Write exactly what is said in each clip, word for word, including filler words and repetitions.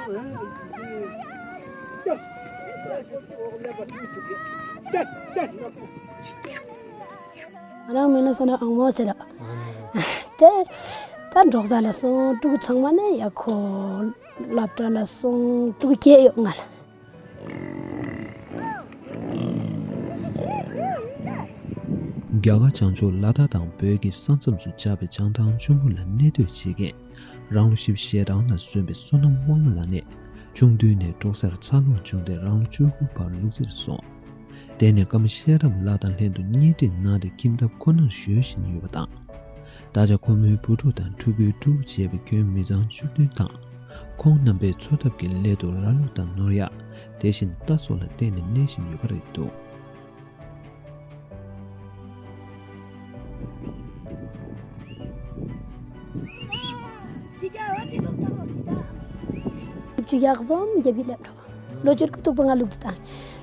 ང་རང་མིང་ལ་བསོད་ནམས་དབང་མོ་ཟེར་ར། དེ་ད་འབྲོག་ས་ལ་སོང་། ཕྲུ་གུ་ཚང་མ་ནི་ཡ་ཁོ་སློབ་གྲྭ་ལ་སོང་། ཕྲུ་གུ་སྐྱེས་ཡོད་ང་ལ། རྒྱ་གར་བྱང་ཕྱོགས་ལ་དྭགས་དང་བོད་ཀྱི་ས་མཚམས་སུ་ཆགས་པའི་བྱང་ཐང་ཆུ་མུར་ལ་གནས་སྡོད་བྱེད་མཁན། རང་ལོ་བཞི་བཅུ་ཞེ་གྲངས་ལ་སོན་པའི་བསོད་ནམས་དབང་མོ་ལགས་ནི། ཆུང་དུས་ནས་འབྲོག་སར་འཚར་ལོངས་བྱུང་སྟེ། རང་ལོ་བཅུ་དགུ་བར་ལུག་རྫིར་སོང་། དེ་ནས་སྐར་མ་ཤེས་རབ་ལགས་དང་ལྷན་དུ་གཉེན་སྒྲིག་གནང་སྟེ་ཁྱིམ་ཐབ་ཁོ་ནར་གཞོལ་བཞིན་ཡོད་པ་དང་། ད་ཆ་ཁོ་མོའི་བུ་ཕྲུག་དང་ཕྲུ་གུའི་ཕྲུ་གུ་བྱས་པའི་ཁྱོན་མི་ཚང་བཅུ་བདུན་དང་། ཁོང་རྣམ་པའི་འཚོ་ཐབས་ཀྱི་སླད་དུ་ར་ལུག་དང་ནོར་གཡག། དེ་བཞིན་རྟ་སོགས་ལ་བརྟེན་ནས་གནས་བཞིན་ཡོད་པ་རེད་འདུག། བཅུ་ཡག་ཙམ་རྒྱབ་ཀྱི་སླེབས་འགྲོ། ལོ་བཅུ་དགུ་ཐུག་པ་ང་ལུག་རྫི་བཏང་།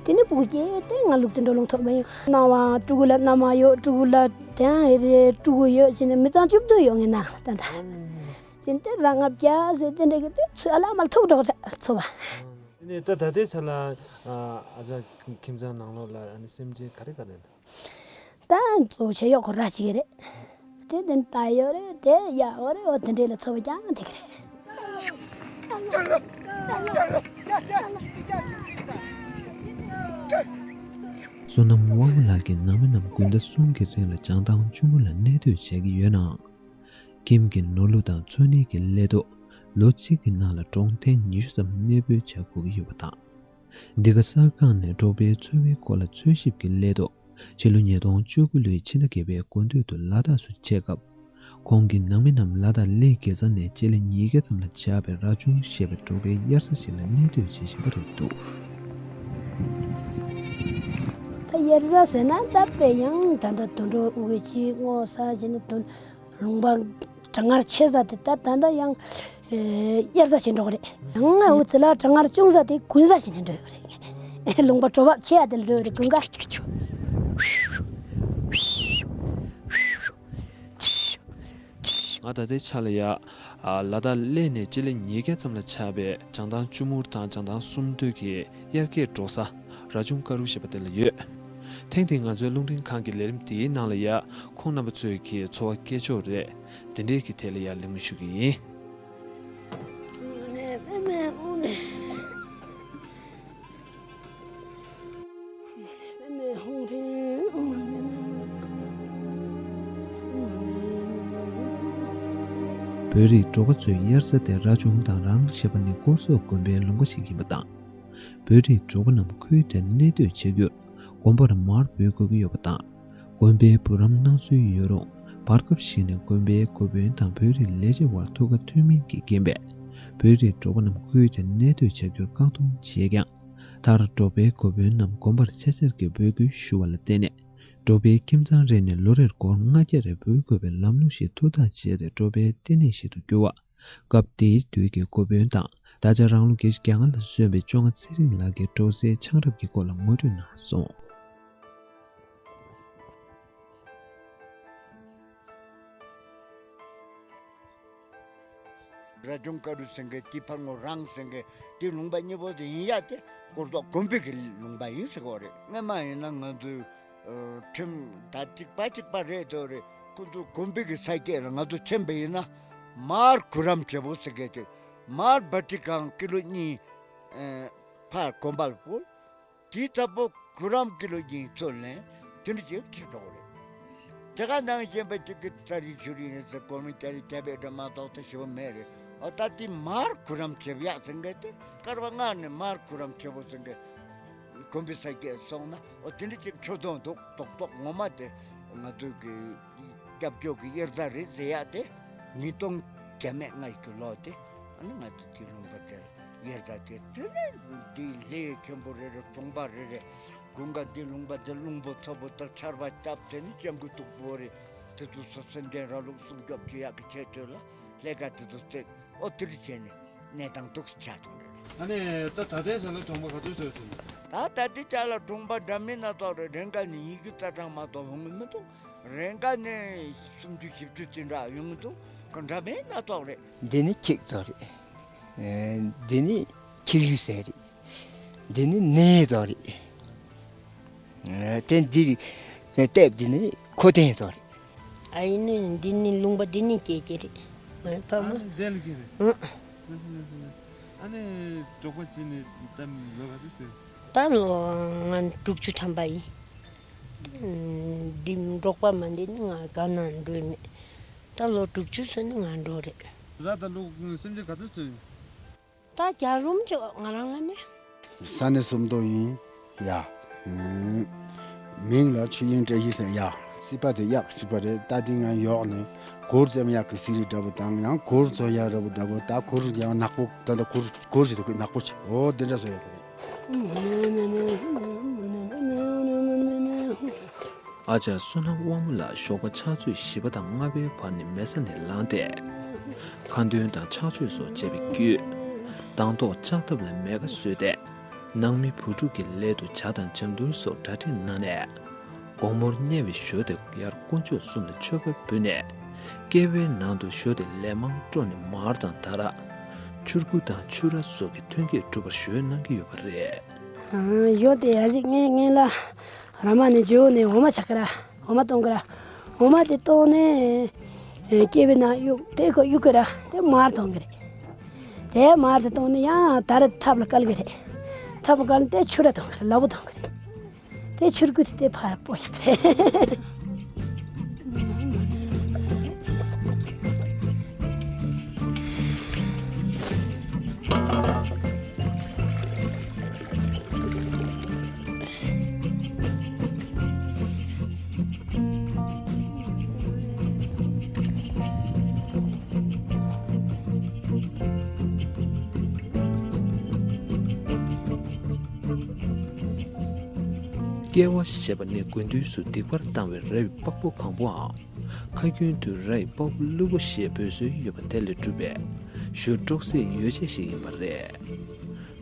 དེ་ནས་ཕྲུ་གུ་སྐྱེས་ཏེ་ང་ལུག་རྫི་འགྲོ་ལོང་ཐོབ་མ་ཡོང་། སྣང་བ་ཕྲུ་གུ་ལ་མནའ་མ་ཡོད། ཕྲུ་གུ་ལ་དེ་ཡང་ཨེ་རེད། ཕྲུ་གུ་ཡོད་ཟེར་ནས་མི་ཚང་བཅུ་བདུན་ཡོད་ངེས་ན་ད་ལྟ། ཟིན་ཏེ་རང་ང་བརྒྱ་ཟེར་དེ་འདྲ་གི་དེ་ཚོས་ཨ་ལ་མ་ལ་ཐུག་འགྲོ་འཚོ་བ། ཨ་ནི་ད་ད་ལྟའི་ཆ་ལ་ཨ་ཅག་ཁྱིམ་ཚང་ནང་ལོགས་ལ་ཨ་ནི་སེམས་ཅན་ག་རེ་ག་རེ་འདུག། ད་གཙོ་ཆེ་ཡོག་གོ་ར་ཅིག་རེད། དེ་དེ་ད་ཡོད་རེད། དེ་ཡག་ཡོད་རེད། འོ་དེ་འདྲས་ལ་འཚོ་བ་ཀྱང་དེ་ག་རེད། བསོད་ནམས་དབང་མོ་ལགས་ཀྱིས་ནང་མི་རྣམས་དགུན་ཟླ་གསུམ་གྱི་རིང་ལ་བྱང་ཐང་ཆུ་མུར་ལ་གནས་སྡོད་བྱེད་ཀྱི་ཡོད་ནའང་། ཁྱིམ་གྱི་ནོར་ལུག་དང་འཚོ་གནས་ཀྱི་སླད་དུ་ལོ་གཅིག་གི་ནང་ལ་གྲོང་ཐེངས་ཉི་ཤུ་ཙམ་གནས་སྤོས་བྱ་དགོས་ཀྱི་ཡོད་པ་དང་། འདི་ག་གསར་ཁང་ནས་འབྲོག་པའི་འཚོ་བའི་སྐོར་ལ་འཚོལ་ཞིབ་ཀྱི་སླད་དུ། ཕྱི་ལོ་ཉིས་སྟོང་བཅུ་དགུ་ལོའི་ཕྱི་ཟླ་བརྒྱད་པའི་འགོ་སྟོད་དུ་ལ་དྭགས་སུ་ཆས་སྐབས། ཁོང་གིས་ནང་མི་རྣམས་ལ་དྭགས་གླེ་དགེ་རྩ་ནས་སྤྱི་ལེ་ཉིས་བརྒྱ་ཙམ་ལ་ཆགས་པའི་ར་ཆུང་ཞེས་པའི་འབྲོག་པའི་དབྱར་ས་ཞིག་ལ་གནས་སྡོད་བྱེད་བཞིན་པ་རེད་འདུག། ད་དབྱར་ས་ཟེར་ན་ད་དཔེ་ཡང་ད་ལྟ་དུད་འགྲོ་ཨུ་གེ་ཅིག་སྔོ་ས་བྱས་ནས་དུད། ལུང་པ་གྲང་ངར་ཆེ་ས་དེ་ད་ད་ལྟ་ཡང་ཨེ་དབྱར་ས་ཞིག་འགྲོ་གི་རེད། ཡང་ཨུ་ཙི་ལ་གྲང་ངར་ཆུང་ས་དེ་དགུན་ས་ཞིག་ནས་འགྲོ་ཡོད་རེད། ལུང་པ་དྲོ་བ་ཆེ་ཡ་དེ་ལ་འགྲོ་ཡོད་རེད། དགུན་ཁ། ང་ད་ལྟའི་ཆ་ལ་ཡ། ཨ། ལ་དྭགས་གླེ་ནས་སྤྱི་ལེ་ཉིས་བརྒྱ་ཙམ་ལ་ཆགས་པའི་བྱང་ཐང་ཆུ་མུར་དང་བྱང་ཐང་སུམ་མདོ་གི་དབྱར་ཁའི་འབྲོག་ས་ར་ཆུང་དཀར་རུ་ཞེས་པ་དེ་ལ་ཡོད། ཐེངས་འདིའི་ང་ཚོའི་རླུང་འཕྲིན་ཁང་གི་ལས་རིམ་འདིའི་ནང་ལ་ཡ། ཁོང་རྣམ་པ་ཚོས་ཀྱི་འཚོ་བ་སྐྱེལ་ཕྱོགས་རེད། དེ་འདྲའི་གི་ཐད་ལ་ཡ་གླེང་མོལ་ཞུ་གི་ཡིན། བོད་རིགས་འབྲོག་པ་ཚོའི་དབྱར་ས་དེ་ར་ཆུང་དང་རང་ཞེས་པ་ནི་སྐོར་སོག་དགོན་པའི་ལུང་པ་ཞིག་ཡིན་པ་དང་། བོད་རིགས་འབྲོག་པ་རྣམས་ཁུལ་དེར་གནས་སྡོད་བྱེད་རྒྱུར་དགོན་པར་མར་འབུད་དགོས་ཀྱི་ཡོད་པ་དང་། དགོན་པའི་འབུམ་རམས་གནང་སྲོལ་ཡོད་རུང་། བར་སྐབས་ཤིག་ནས་དགོན་པའི་འགོ་དཔོན་དང་བོད་རིགས་ལས་བྱེད་དབར་ཐུགས་ཁ་མཐུན་མིན་གྱི་རྐྱེན་པས། བོད་རིགས་འབྲོག་པ་རྣམས་ཁུལ་དེར་གནས་སྡོད་བྱ་རྒྱུར་བཀག་སྡོམ་བྱས་ཀྱང་། མཐར་འབྲོག་པའི་འགོ་དཔོན་རྣམས་དགོན་པར་ཆེད་བཅར་གྱིས་འབོད་སྐུལ་ཞུ་བ་ལ་བརྟེན་ནས། འབྲོག་པའི་ཁྱིམ་ཚང་རེ་ནས་ལོ་རེར་སྒོར་ལྔ་བརྒྱ་རེ་འབུལ་དགོས་པའི་ལམ་ལུགས་ཤིག་ཐུགས་ཐག་བཅད་དེ་འབྲོག་པའི་ལྟེ་གནས་ཤིག་ཏུ་གྱུར་བ། སྐབས་དེའི་དུས་ཀྱི་འགོ་དཔོན་དང་། ད་ཆ་རང་ལོ་བརྒྱད་ཅུ་གྱ་ལྔ་ལ་སོན་པའི་བཅོ་ལྔ་ཚེ་རིང་ལགས་ཀྱིས་འབྲོག་སའི་ཆང་རབས་ཀྱི་སྐོར་ལ་ངོ་སྤྲོད་གནང་སོང་། ར་ཆུང་དཀར་རུ་ཟེར་མཁན་དེ་ཕར་ངོ་རང་ཟེར་མཁན་དེ་ལུང་པ་གཉིས་པོ་དེ་ཡིན་ཡ། དེ་སྐོར་ཐོག་དགོན་པའི་གི་ལུང་པ་ཡིན་ཟེར་གོ་རེད། སྔན་མ་ཡིན་ན་ང་ཚོའི་ཁྲིམས་ད་གཅིག་པ་གཅིག་པ་རེད་དོ་རེད། ཁོ་ཚོ་དགོན་པའི་གི་ས་སྐྱེས་ལ་ང་ཚོ་ཕྱིན་པ་ཡིན་ན་མར་གུ་རམ་བྱེད་པོ་ཟེར་མཁན་དེ་མར་བ་ཊི་ཀན་ཀི་ལོ་གཉིས་ཕར་དགོན་པ་ལ་བསྐུར། དེའི་ཚབ་པོ་གུ་རམ་ཀི་ལོ་གཉིས་ཚོ་ལེན་དེ་འདྲ་ཅིག་བྱེད་འགྲོ་གི་རེད། དེ་ག་ནང་བཞིན་པ་ཅིག་གི་ཚ་རིག་ཆུ་རིག་ཡིན་ཟེར་གོ་མི་སྐྱ་རིག་སྐྱ་བེད་འགྲོ་མ་གཏོགས་ད་ཞེ་པོ་མེད་རེད། ཨོ་ད་དེ་མར་གུ་རམ་བྱེད་ཡག་ཟེར་མཁན་དེ་སྐར་མ་ལྔ་ནས་མར་གུ་རམ་བྱེད་པོ་ཟེར་མཁན་དགོན་པའི་ས་སྐྱེས་སོང་ན་ཨོ་དེ་འདྲ་ཅིག་ཆོད་དོན་འདུག། རྡོག་རྡོག་ངོ་མ་དེ་ང་ཚོའི་གི་སྐྱབས་བཅོལ་གི་དབྱར་རྩྭ་རེད་ཟེར་ཡག་དེ་ཉིས་སྟོང་བརྒྱ་མེད་ལྔ་གི་ལོ་དེ་ཨ་ནི་ང་ཚོ་དེ་ལུང་པ་དེར། དབྱར་རྩྭ་དེ་དེ་ནས་འདི་ལྷའི་ཆེན་པོ་རེ་རེ་གྲོང་པ་རེ་རེ་དགུན་ཁ་འདི་ལུང་པ་འདི་རླུང་པོ་ཚ་པོ་དང་ཆར་པ་བརྒྱབ་ཟེར་ནས་སྤྱང་ཀི་སྟུག་པོ་རེ་དེ་ཚོ་སོ་སེམས་ཅན་ར་ལུག་སྲུང་སྐྱོབ་བྱེད་ཡག་གི་ཆེད་དུ་ལ་ལྷས་ཀ་དེ་ཚོ་བརྩེགས། ཨོ་དེ་རིགས་བྱས་ནས་གནས་སྟངས་འདུག་ཆགས་སོང་རེད། ཨ་ནི་ད་ད་ལྟའི་ཆ་ལ་གྲོང་པ་ག་ཚོད་ཚོད་ཟིན། ད་ད་ལྟའི་ཆ་ལ་གྲོང་པ་འདྲ་མིན་སྣ་ཚོགས་རེད། རེ་འགའ་ནས་ཉི་ཤུ་རྩ་གྲངས་མ་གཏོགས་ཡོང་གི་མི་འདུག། རེ་འགའ་ནས་སུམ་ཅུ་བཞི་བཅུ་ཅི་འདྲ་ཡོང་གི་འདུག། ག་འདྲ་མིན་སྣ་ཚོགས་རེད། འདི་ནི་ཁྱེད་ཚོ་རེད། འདི་ནི་ཁྱེར་ཡུལ་ཟེར་རེད། འདི་ནི་ནས་དོ་རེད། དེ་འདི་ལྟེབ་འདི་ནི་ཁོ་ཐེན་དོ་རེད། ཨ་ཡིན་ནི་འདི་ནི་ལུང་པ་འདི་ནི་སྐྱེས་ཀྱི་རེད། ཕ་མ། ཨ་ནི་འདྲེ་ལ་ཀྱི་རེད། ཨ་ནི་འབྲོག་པ་བྱས་ནས་ད་ལོ་ག་ཚོད་ཟེར། ད་ལོ་ང་དྲུག་ཅུ་ཐམ་པ་ཡིན། འདི་འབྲོག་པ་མ་འདི་ནི་ང་ག་ན་འགྲོ་མེད། ད་ལོ་དྲུག་ཅུ་ཚོད་ནི་ང་འགྲོ་རེད། ར་ད་ལོ་སེམས་ཅན་ག་ཚོད་ཚོད་ཡིན། ད་རྒྱ་རུམ་ཅོ་ང་རང་ལ་ནི། ས་གནས་སུམ་མདོ་ཡིན། ཡ། མིང་ལ་ཆོས་དབྱིངས་བཀྲ་ཤིས་ཟེར་ཡ། སྲིད་པ་དེ་གཡག་སྲིད་པ་རེད། ད་དེ་ང་ཡོག་ནས་གུར་ཙམ་གཡག་གི་སི་རི་འདྲ་པོ་དང་ཡང་གུར་ཚོ་ཡག་འདྲ་པོ་འདྲ་པོ། ད་གུར་ཡང་ནག་པོ། ད་ད་གུར་གུར་ཞིག་འདུག་གི་ནག་པོ་ཆེ། འོ་དེ་འདྲ་བཟོ་ཡག་གི་རེད། ཨ་ཅག་བསོད་ནམས་དབང་མོ་ལགས་ཞོགས་པ་ཕྱག་ཚོད་བཞི་པ་དང་ལྔ་པའི་བར་ནས་མལ་ས་ནས་ལངས་ཏེ། ཁ་འདོན་དང་ཕྱག་མཆོད་སོགས་བྱས་པའི་བརྒྱུད། དང་ཐོག་ལྕགས་ཐབ་ལ་མེ་ཁ་བཟོས་ཏེ། ནང་མི་བུ་ཕྲུག་གི་སླད་དུ་ཇ་དང་ཇ་འཐུང་སོགས་གྲ་སྒྲིག་གནང་ནས། དགོང་མོར་བསྙལ་བའི་ཞོ་དེ་ཡར་དཀོན་མཆོག་གསུམ་ལ་མཆོད་པ་འབུལ་ནས། ཀེ་བའི་ནང་དུ་ཞོ་དེ་ལན་མང་དཀྲོལ་ནས་མར་དང་དར། ཆུར་ཁུ་དང་ཆུ་ར་སོགས་ཀྱི་ཐོན་སྐྱེད་སྒྲུབ་པར་གཞོལ་གནང་གི་ཡོད་པ་རེད། ཨ། ཡོད་དེ། ཡ་གཅིག་ངས་ངས་ལ་ར་མ་ནས་ཇོ་ནས་འོ་མ་ཆག་གི་ར། འོ་མ་གཏོང་གི་ར། འོ་མ་དེ་གཏོང་ནས་ཨེ་སྐྱེ་བའི་ནང་གཡུག་དེ་ཁོ་གཡུག་གི་ར། དེ་མར་གཏོང་གི་རེད། དེ་མར་དེ་གཏོང་ནས་ཡང་ད་ར་ཐབ་ལ་བཀལ་གི་རེད། ཐབ་ལ་བཀལ་ནས་དེ་ཆུ་ར་གཏོང་གི་རེད། ལ་བོ་གཏོང་གི་རེད། དེ་ཆུར་ཁུ་དེ་ཕར་སྤོ་ཡག་རེད། ཀེ་བ་ཞེས་པ་ནི་དགུན་དུས་སུ་སྡིག་པར་བཏང་བའི་ར་བའི་པགས་པོ་གང་པོའམ། ཁ་རྒྱུན་དུ་ར་ཡི་པགས་པོ་ཀླུ་པོ་ཞེས་འབོད་སྲོལ་ཡོད་པ་དེ་ལས་གྲུབ་པའི་ཞོ་དཀྲོག་སའི་ཡོ་བྱད་ཞིག་ཡིན་པ་རེད།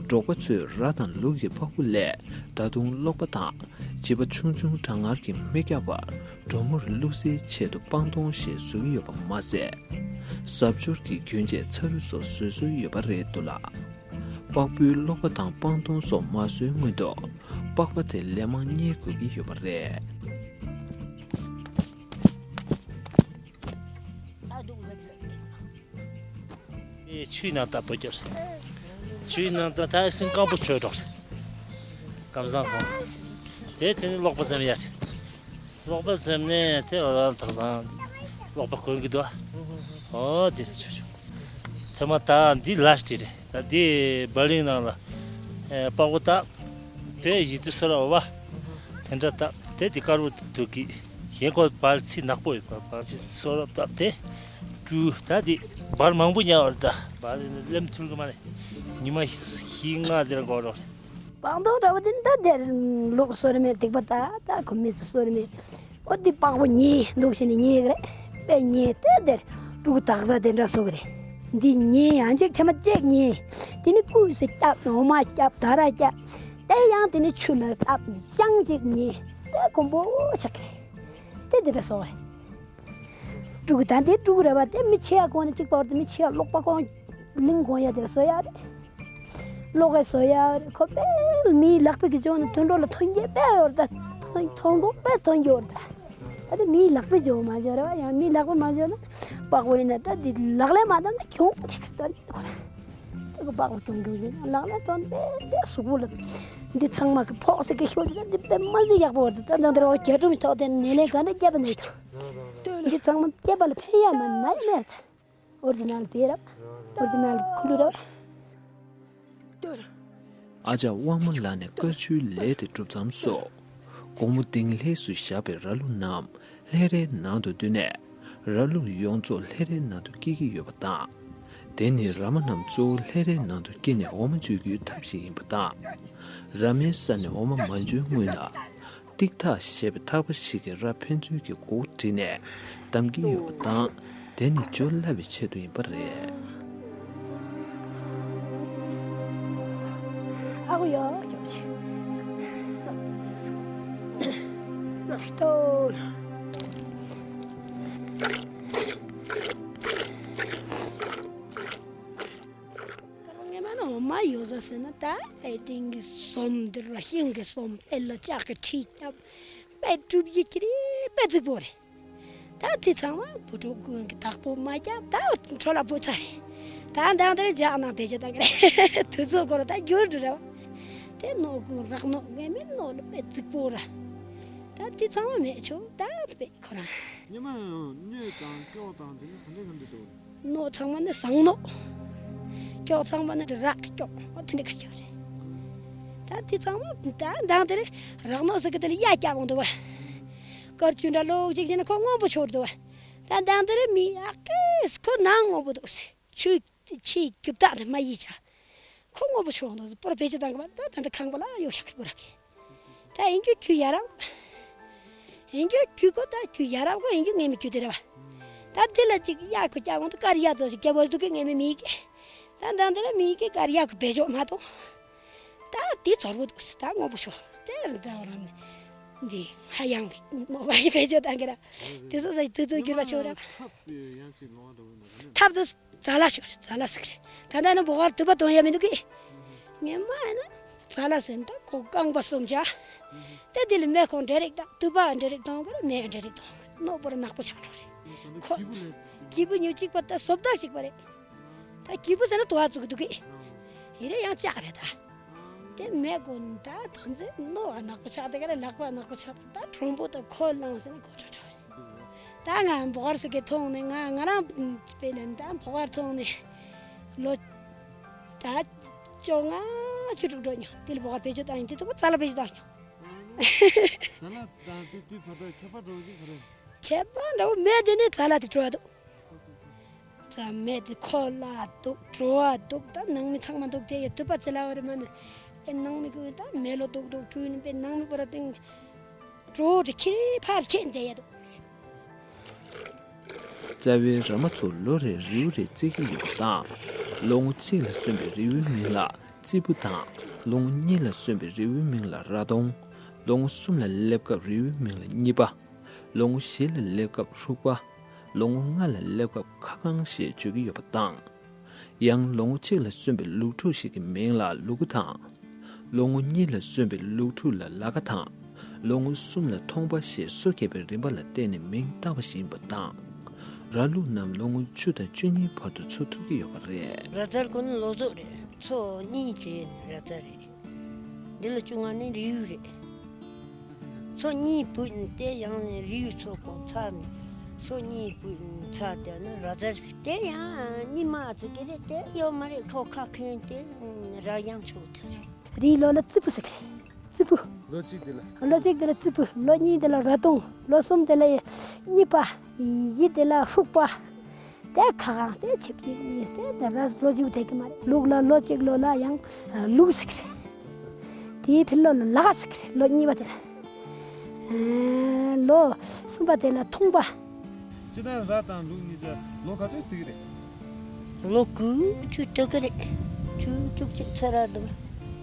འབྲོག་པ་ཚོས་ར་དང་ལུག་གི་པགས་པོ་ལས་ད་དུང་གློག་པ་དང་བྱིས་པ་ཆུང་ཆུང་གྲང་ངར་གྱིས་མི་སྐྱག་པར་གྲོ་མོར་བླུག་སའི་ཆེད་དུ་པང་སྟོང་ཞིག་བཟོ་གི་ཡོད་པ་མ་ཟད། གཟབ་མཆོར་གྱི་རྒྱུན་ཆས་ཚ་རུ་སོགས་བཟོ་སྲོལ་ཡོད་པ་རེད་འདུག་ལ། པགས་པོའི་གློག་པ་དང་པང་སྟོང་སོགས་མ་བཟོའི་སྔོན་དུ་པགས་པ་དེ་ལན་མང་རྙེད་དགོས་ཀྱི་ཡོད་པ་རེད། ཆུའི་ནང་ལྟ་བུ་གྱུར། ཆུའི་ནང་དུ་ད་སེམས་སྐམ་པོ་ཆོས་གྲོགས་རེད། སྐམ་སང་ཁོང་། དེ་དེ་ནི་ཀློག་པ་ཙམ་ཡ་རེད། ཀློག་པ་ཙམ་ནས་དེ་འོ་ཐག་སང་ཀློག་པ་གོན་གི་འདུག་ཨོ་དེ་རེད་ཆོས་གྲོགས། ཐ་མ་ད་འདི་ལ་སྟེ་རེད། ད་འདི་བ་ལིང་ནང་ལ་ཨེ་པགས་པོ་བཏབ། དེ་ཡི་ཙི་སོ་ར་བ། དེ་འདྲ་བཏབ། དེ་འདི་དཀར་པོ་འདུག་གི། གཞན་ཁོ་བར་ཚིག་ནག་པོ་ཡོད་པ་བར་ཚིག་སོ་ར་བཏབ་དེ། བཀྲུ། ད་འདི་བར་མང་པོ་ཉར་བར་ད་བར་ལེམ་ཐུལ་གི་མ་རེད། ཉི་མ་བཞི་ལྔ་དེ་ལ་འགོར་རོགས་རེད། པགས་མདོག་འདྲ་བོ་དེ་འདི་དེར་ལུག་སོ་ར་མེད། སྡིག་པ་ད་ད་ཁོ་མི་སོ་ར་མེད། ཨོ་འདི་པགས་པོ་ཉེ་འདུག་བྱས་ནས་ཉེ་གི་རེད། དཔེ་ཉེ་དེ་དེར་ཕྲུ་གུ་དག་ས་དེ་འདྲ་བཟོ་གི་རེད། འདི་ཉེ་ཡང་ཅིག་ཐེངས་མ་གཅིག་ཉེ། དེ་ནི་ཀུས་སེ་བརྐྱབ། འོ་མ་བརྐྱབ། ད་ར་བརྐྱབ། དེ་ཡང་དེ་ནི་ཆུ་ལ་བཏབ་ནས་ཡང་ཅིག་ཉེ། དེ་གོམ་པོ་ཆག་གི་རེད། དེ་དེ་འདྲ་བཟོ་གི་རེད། ཕྲུ་གུ་ད་འདི་ཕྲུ་གུ་རེད་པ། དེ་མི་ཆེ་ཡ་གོང་ནས་གཅིག་པ་བར་དུ་མི་ཆེ་ཡ་ཀློག་པ་གོང་གླིང་གོང་ཡ་དེ་ལ་བཟོ་ཡ་རེད། ཀློག་ག་བཟོ་ཡ་རེད། ཁོ་དཔེ་མིའི་ལག་པའི་གི་ཅོག་ནས་དུད་འགྲོ་ལ་ཐོན་སྐྱེད་དཔེ་ཡོད་རེད་ད། ཐོན་ཐོན་གོང་དཔེ་ཐོན་རྒྱུ་རེད་ད། ད་དེ་མིའི་ལག་པའི་ཅོག་མ་འཇོག་རེད་པ། ཡང་མིའི་ལག་པ་མ་འཇོག་ན་པགས་པོ་ཡིན་ན་ད་དེ་ལག་ལེན་མ་བཏང་ན་གྱོང་དེ་ག་ད་ཁོ་ར་དེ་ག་པགས་པོ་གྱོང་གྱོང་བྱུང་ལག་ལེན་བཏང་དཔེ་དཔེ་གཟུགས་པོ་ལ་འདི་ཚང་མ་གི་ཕོག་སེ་གི་ཤོར་དེ་ད་འདི་དཔེ་མ་ཟིག་ཡག་པོ་རེད་ད། ད་འདི་ར་བ་རྒྱ་གྲུ་མི་ཐོག་དེ་ནས་ལས་ག་འདྲ་རྒྱབ་པ་ནས་ད། འདི་ཚང་མ་སྐྱེས་པ་ལ་ཕན་ཡ་མ་ན་ཡ་མེད། ཨོ་རི་ཇི་ནལ་བེ་ར། ཨོ་རི་ཇི་ནལ་ཁུ་ལུ་ར། ཨ་ཅག་དབང་མོ་ལགས་ནས་དཀར་ཆུའི་ལས་དེ་གྲུབ་མཚམས་སུ། དགོང་མོ་དིང་ལྷས་སུ་བཞག་པའི་ར་ལུག་རྣམས་ལྷས་རའི་ནང་དུ་བསྡུས་ནས། ར་ལུག་ཡོངས་རྫོགས་ལྷས་རའི་ནང་དུ་སྐྱེལ་གྱི་ཡོད་པ་དང་། དེ་ནི་ར་མ་རྣམས་གཙོ་བོ་ལྷས་རའི་ནང་དུ་སྐྱེལ་ནས་འོ་མ་འཇུ་རྒྱུའི་ཐབས་ཤིག་ཡིན་པ་དང་། ར་མའི་ས་ནས་འོ་མ་མ་འཇུ་སྔོན་ལ། ཏིག་ཐག་ཞེས་པའི་ཐག་པ་ཞིག་གིས་ར་ཕན་ཚུན་གྱི་མགོ་བོ་དཀྲིས་ནས་བསྡམས་ཀྱི་ཡོད་པ་དང་། དེ་ནི་འཇུ་སླ་བའི་ཆེད་དུ་ཡིན་པ་རེད། ཨ་ཁུ་ཡོ་ཅོག་ཆེ། ཏོ། ཡོད་ས་ཟེར་ན་ད་ཨེ་ཏིང་གི་ཟོམ་འདི་ར་ཤིང་གི་ཟོམ་ཨེ་ལ་ལྕགས་ཀྱི་ཁྲི་བརྒྱབ་དཔེ་གྲུབ་ཡིག་གི་རེད། དཔེ་རྫིག་པོ་རེད། ད་དེ་ཚང་མ་བུ་ཕྲུག་ཀུན་གྱི་བདག་པོ་མ་རྒྱག་ད་འཕྲོ་ལ་བུ་ཚ་རེད། ད་འདང་དེར་རྒྱག་ན་བེད་སྤྱོད་བཏང་གི་རེད། དུས་ཚོད་སྐོར་ད་འགྱུར་འགྲོ་རེད་བ། དེ་ནོ་ཀུན་རག་ནོ་ངས་མིན་ནོ་ལ་དཔེ་རྫིག་པོ་ར། ད་དེ་ཚང་མ་མེད་ཆོག་ད་དཔེ་ཁོ་རང་། ཉི་མ་སྣོད་དང་སྐྱོགས་དང་དེ་ནི་ག་འདྲ་ག་འདྲ་འདུག་སྣོད་ཚང་མ་ནི་ཟངས་སྣོད། སྐྱོགས་ཚང་མ་ནི་རག་གི་སྐྱོགས་འོ་དེ་འདྲ་ག་ཅོ་རེད། ད་དེ་ཚང་མ་ད་མདང་དེར་རག་སྣོད་ཟེར་གི་དེ་ལ་གཡའ་བཀྱག་འོང་འདུག་བ། དཀར་ཆུ་འདྲ་ལོག་ཅིག་བྱས་ན་ཁོ་སྔོན་པོ་ཤོར་འདུག་བ། ད་མདང་དེར་མི་ཨ་ཀེས་ཁོ་ནང་སྔོན་པོ་འདུག་ཟེར། ཆུའི་ཆེས་རྒྱུ་བདག་དེ་མ་ཡིས་ཅག་ཁོ་སྔོན་པོ་ཤོར་འདུག་ཟེར། པོར་བེད་སྤྱོད་བཏང་གི་བ་ད་ད་ད་ཁང་པ་ལ་གཡོག་ཤག་གི་པོ་ར་གི། ད་ཡིན་རྒྱུ་རྒྱུ་ཡ་རབས། ཡིན་རྒྱུ་རྒྱུ་གོ་ད་རྒྱུ་ཡ་རབས་གོ་ཡིན་རྒྱུ་ངེས་མི་རྒྱུ་དེ་རེད་བ། ད་འདི་ལ་ཅིག་གཡའ་ཁོ་སྐྱ་བོང་དུ་དཀར་གཡའ་ཚོ་ཞིག་རྒྱ་བོ་དུ་གི་ངེས་མི་མི་གི། ད་ད་འདི་ལ་མི་གི་དཀར་གཡའ་ཁོ་བེད་སྤྱོད་མ་གཏོང་། ད་དེ་ཚོར་བོ་འདུག་ད་སྔོན་པོ་ཤོག་དེ་ར་ད་ར་ནི། འདི་ཧ་ཡང་གི་ནོ་བ་ཡི་བེད་སྤྱོད་བཏང་གི་ར། དེ་ཚོ་ས་དུས་ཚོད་འགྱུར་བ་ཆོག་ར། ཐབ་ཏུ་ཛ་ལ་ཤོར་ཛ་ལ་ཟེར་གི་རེད། ད་ལྟ་ནི་འབོ་གར་དུ་པ་གཏོང་ཡ་མི་འདུག་གི། ངས་མ་ཡིན་ན་ཛ་ལ་ཟེར་ན་ད་ཁོ་རྐང་པ་གསུམ་བྱ། དེ་དེ་ལ་མེ་ཁོང་འདྲ་རིགས་དང་དུ་པ་འདྲ་རིགས་གཏོང་གི་རེད། མེ་འདྲ་རིགས་གཏོང་གི་རེད། ནོ་པོར་ནག་པོ་ཆགས་འགྲོ་རེད། ཁོ་སྐྱིད་པོ་ཉོ་གཅིག་པ་ད་བཟོ་ལྟ་གཅིག་པ་རེད། ད་སྐྱིད་པོ་ཟེར་ན་དུ་བ་བཙུགས་འདུག་གི། ཡིན་རེད་ཡང་ལྕགས་རེད་ད། དེ་མེ་གོ་ད་ཐོན་ཚེ་ནོ་བ་ནག་པོ་ཆགས་དེ་ག་རེད། ལག་པ་ནག་པོ་ཆགས་ད་གྲོང་པོ་ད་ཁོ་ལངས་ཟེར་ན་གོ་ཁྲ་ཁྲ་རེད། ད་ང་འབོ་གར་སི་ཀེ་ཐོང་ནས་ང་ང་རང་དཔེ་ནས་ད་འབོ་གར་ཐོང་ནས་ལོ་ད་བཅོ་ལྔ་བཅུ་དྲུག་འགྲོ་མྱོང་། དེ་ལ་འབོ་གར་བེད་སྤྱོད་བཏང་ཡིན་དེ་ཐུག་པ་ཙ་ལ་བེད་སྤྱོད་བཏང་མྱོང་། ཙ་ལ་དང་དེ་དུས་བར་དུ་ཁྱད་པར་འགྲོ་གི་ག་རེ། ཁྱད་པར་འདྲ་བོ་མེད་དེ་ནས་ཙ་ལ་དེ་འགྲོ་བ་འདུག་ཙ་མེད་དེ་ཁོ་ལ་འདུག་འགྲོ་བ་འདུག་ད་ནང་མི་ཚང་མ་འདུག་དེ་ཡ་དུ་པ་ཙི་ལ་བ་རེ་མ་ནི་དཔེ་ནང་མི་ཀུན་ད་མེ་ལོ་འདུག་འདུག་འགྲོ་ནི་དཔེ་ནང་མི་པོ་ར་སྟེང་འགྲོ་དེ་ཁྱེར་ཕར་ཁྱེར་འདེ་ཡ་འདུག་རྩ་བའི་ར་མ་ཚོ་ལོ་རེར་རེའུ་རེ་བརྩི་གི་ཡོད་པ་དང་། ལོ་ངོ་གཅིག་ལ་སོན་པའི་རེའུའི་མིང་ལ་རྩི་བུ་དང་། ལོ་ངོ་གཉིས་ལ་སོན་པའི་རེའུའི་མིང་ལ་ར་དོང་། ལོ་ངོ་གསུམ་ལ་སླེབས་སྐབས་རེའུའི་མིང་ལ་གཉིས་པ། ལོ་ངོ་བཞི་ལ་སླེབས་སྐབས་ཧྲུག་པ། ལོ་ངོ་ལྔ་ལ་སླེབས་སྐབས་ཁ་གང་ཞེས་བརྗོད་ཀྱི་ཡོད་པ་དང་། ཡང་ལོ་ངོ་གཅིག་ལ་སོན་པའི་ལུག་ཕྲུག་ཞིག་གི་མིང་ལ་ལུ་གུ་དང་། ལོ་ངོ་གཉིས་ལ་སོན་པའི་ལུག་ཕྲུག་ལ་ལ་ཀ་དང་། ལོ་ངོ་གསུམ་ལ་ཐོང་པ་ཞེས་སོ་བརྒྱབ་པའི་རིམ་པ་ལ་བརྟེན་ནས་མིང་བཏགས་པ་ཞིག་ཡིན་པ་དང་། ར་ལུག་རྣམས་ལོ་ངོ་བཅུ་དང་བཅུ་གཉིས་བར་དུ་འཚོ་ཐུབ་ཀྱི་ཡོད་པ་རེད། ར་ཛར་ཁོ་ནི་ལོ་ཟོག་རེད། ཚོ་གཉིས་བྱས་ནས་ར་ཛར་རེད། འདི་ལ་བཅོ་ལྔ་ནི་རེའུ་རེད། ཚོ་གཉིས་བུད་ནས་དེ་ཡང་ནས་རེའུ་ཚོ་གོ་ཚར་ནས་ཚོ་གཉིས་བུད་ཚར་དེ་ནི་ར་ཛར་ཟེར། དེ་ཡང་གཉིས་མ་ཚོ་དེ་རེད། དེ་ཡོད་མ་རེད། ཁོ་ཁ་ཁེན་དེ་ར་ཡང་ཆོག་དེ་རེད། རེའུ་ལོ་ལ་རྩི་བུ་ཟེར་གི་རེད། རྩི་བུ། ལོ་གཅིག་དེ་ལ། ལོ་གཅིག་དེ་ལ་རྩི་བུ། ལོ་གཉིས་དེ་ལ་ར་དོང་། ལོ་གསུམ་དེ་ལ་གཉིས་པ། བཞི་དེ་ལ་ཧྲུག་པ། དེ་ཁ་གང་དེ་ཆིབས་ཀྱི་གཉིས་དེ་དེ་ར་ལོ་རྒྱུག་དེ་གི་མ་རེད། ལུག་ལ་ལོ་གཅིག་ལོ་ལ་ཡང་ལུག་ཟེར་གི་རེད། དེའི་ཕྱི་ལོ་ལ་ལ་ཀ་ཟེར་གི་རེད། ལོ་གཉིས་པ་དེ་ལ། ཨེ། ལོ་གསུམ་པ་དེ་ལ་ཐོང་པ། སྤྱིར་བཏང་ར་དང་ལུག་གཉིས་ཆ་ལོ་ག་ཚོད་སྡོད་ཀྱི་རེད། ལོ་དགུ་བཅུ་སྡོད་ཀྱི་རེད། བཅུ་བཅུ་གཅིག་ཚེ་ར་འདུག་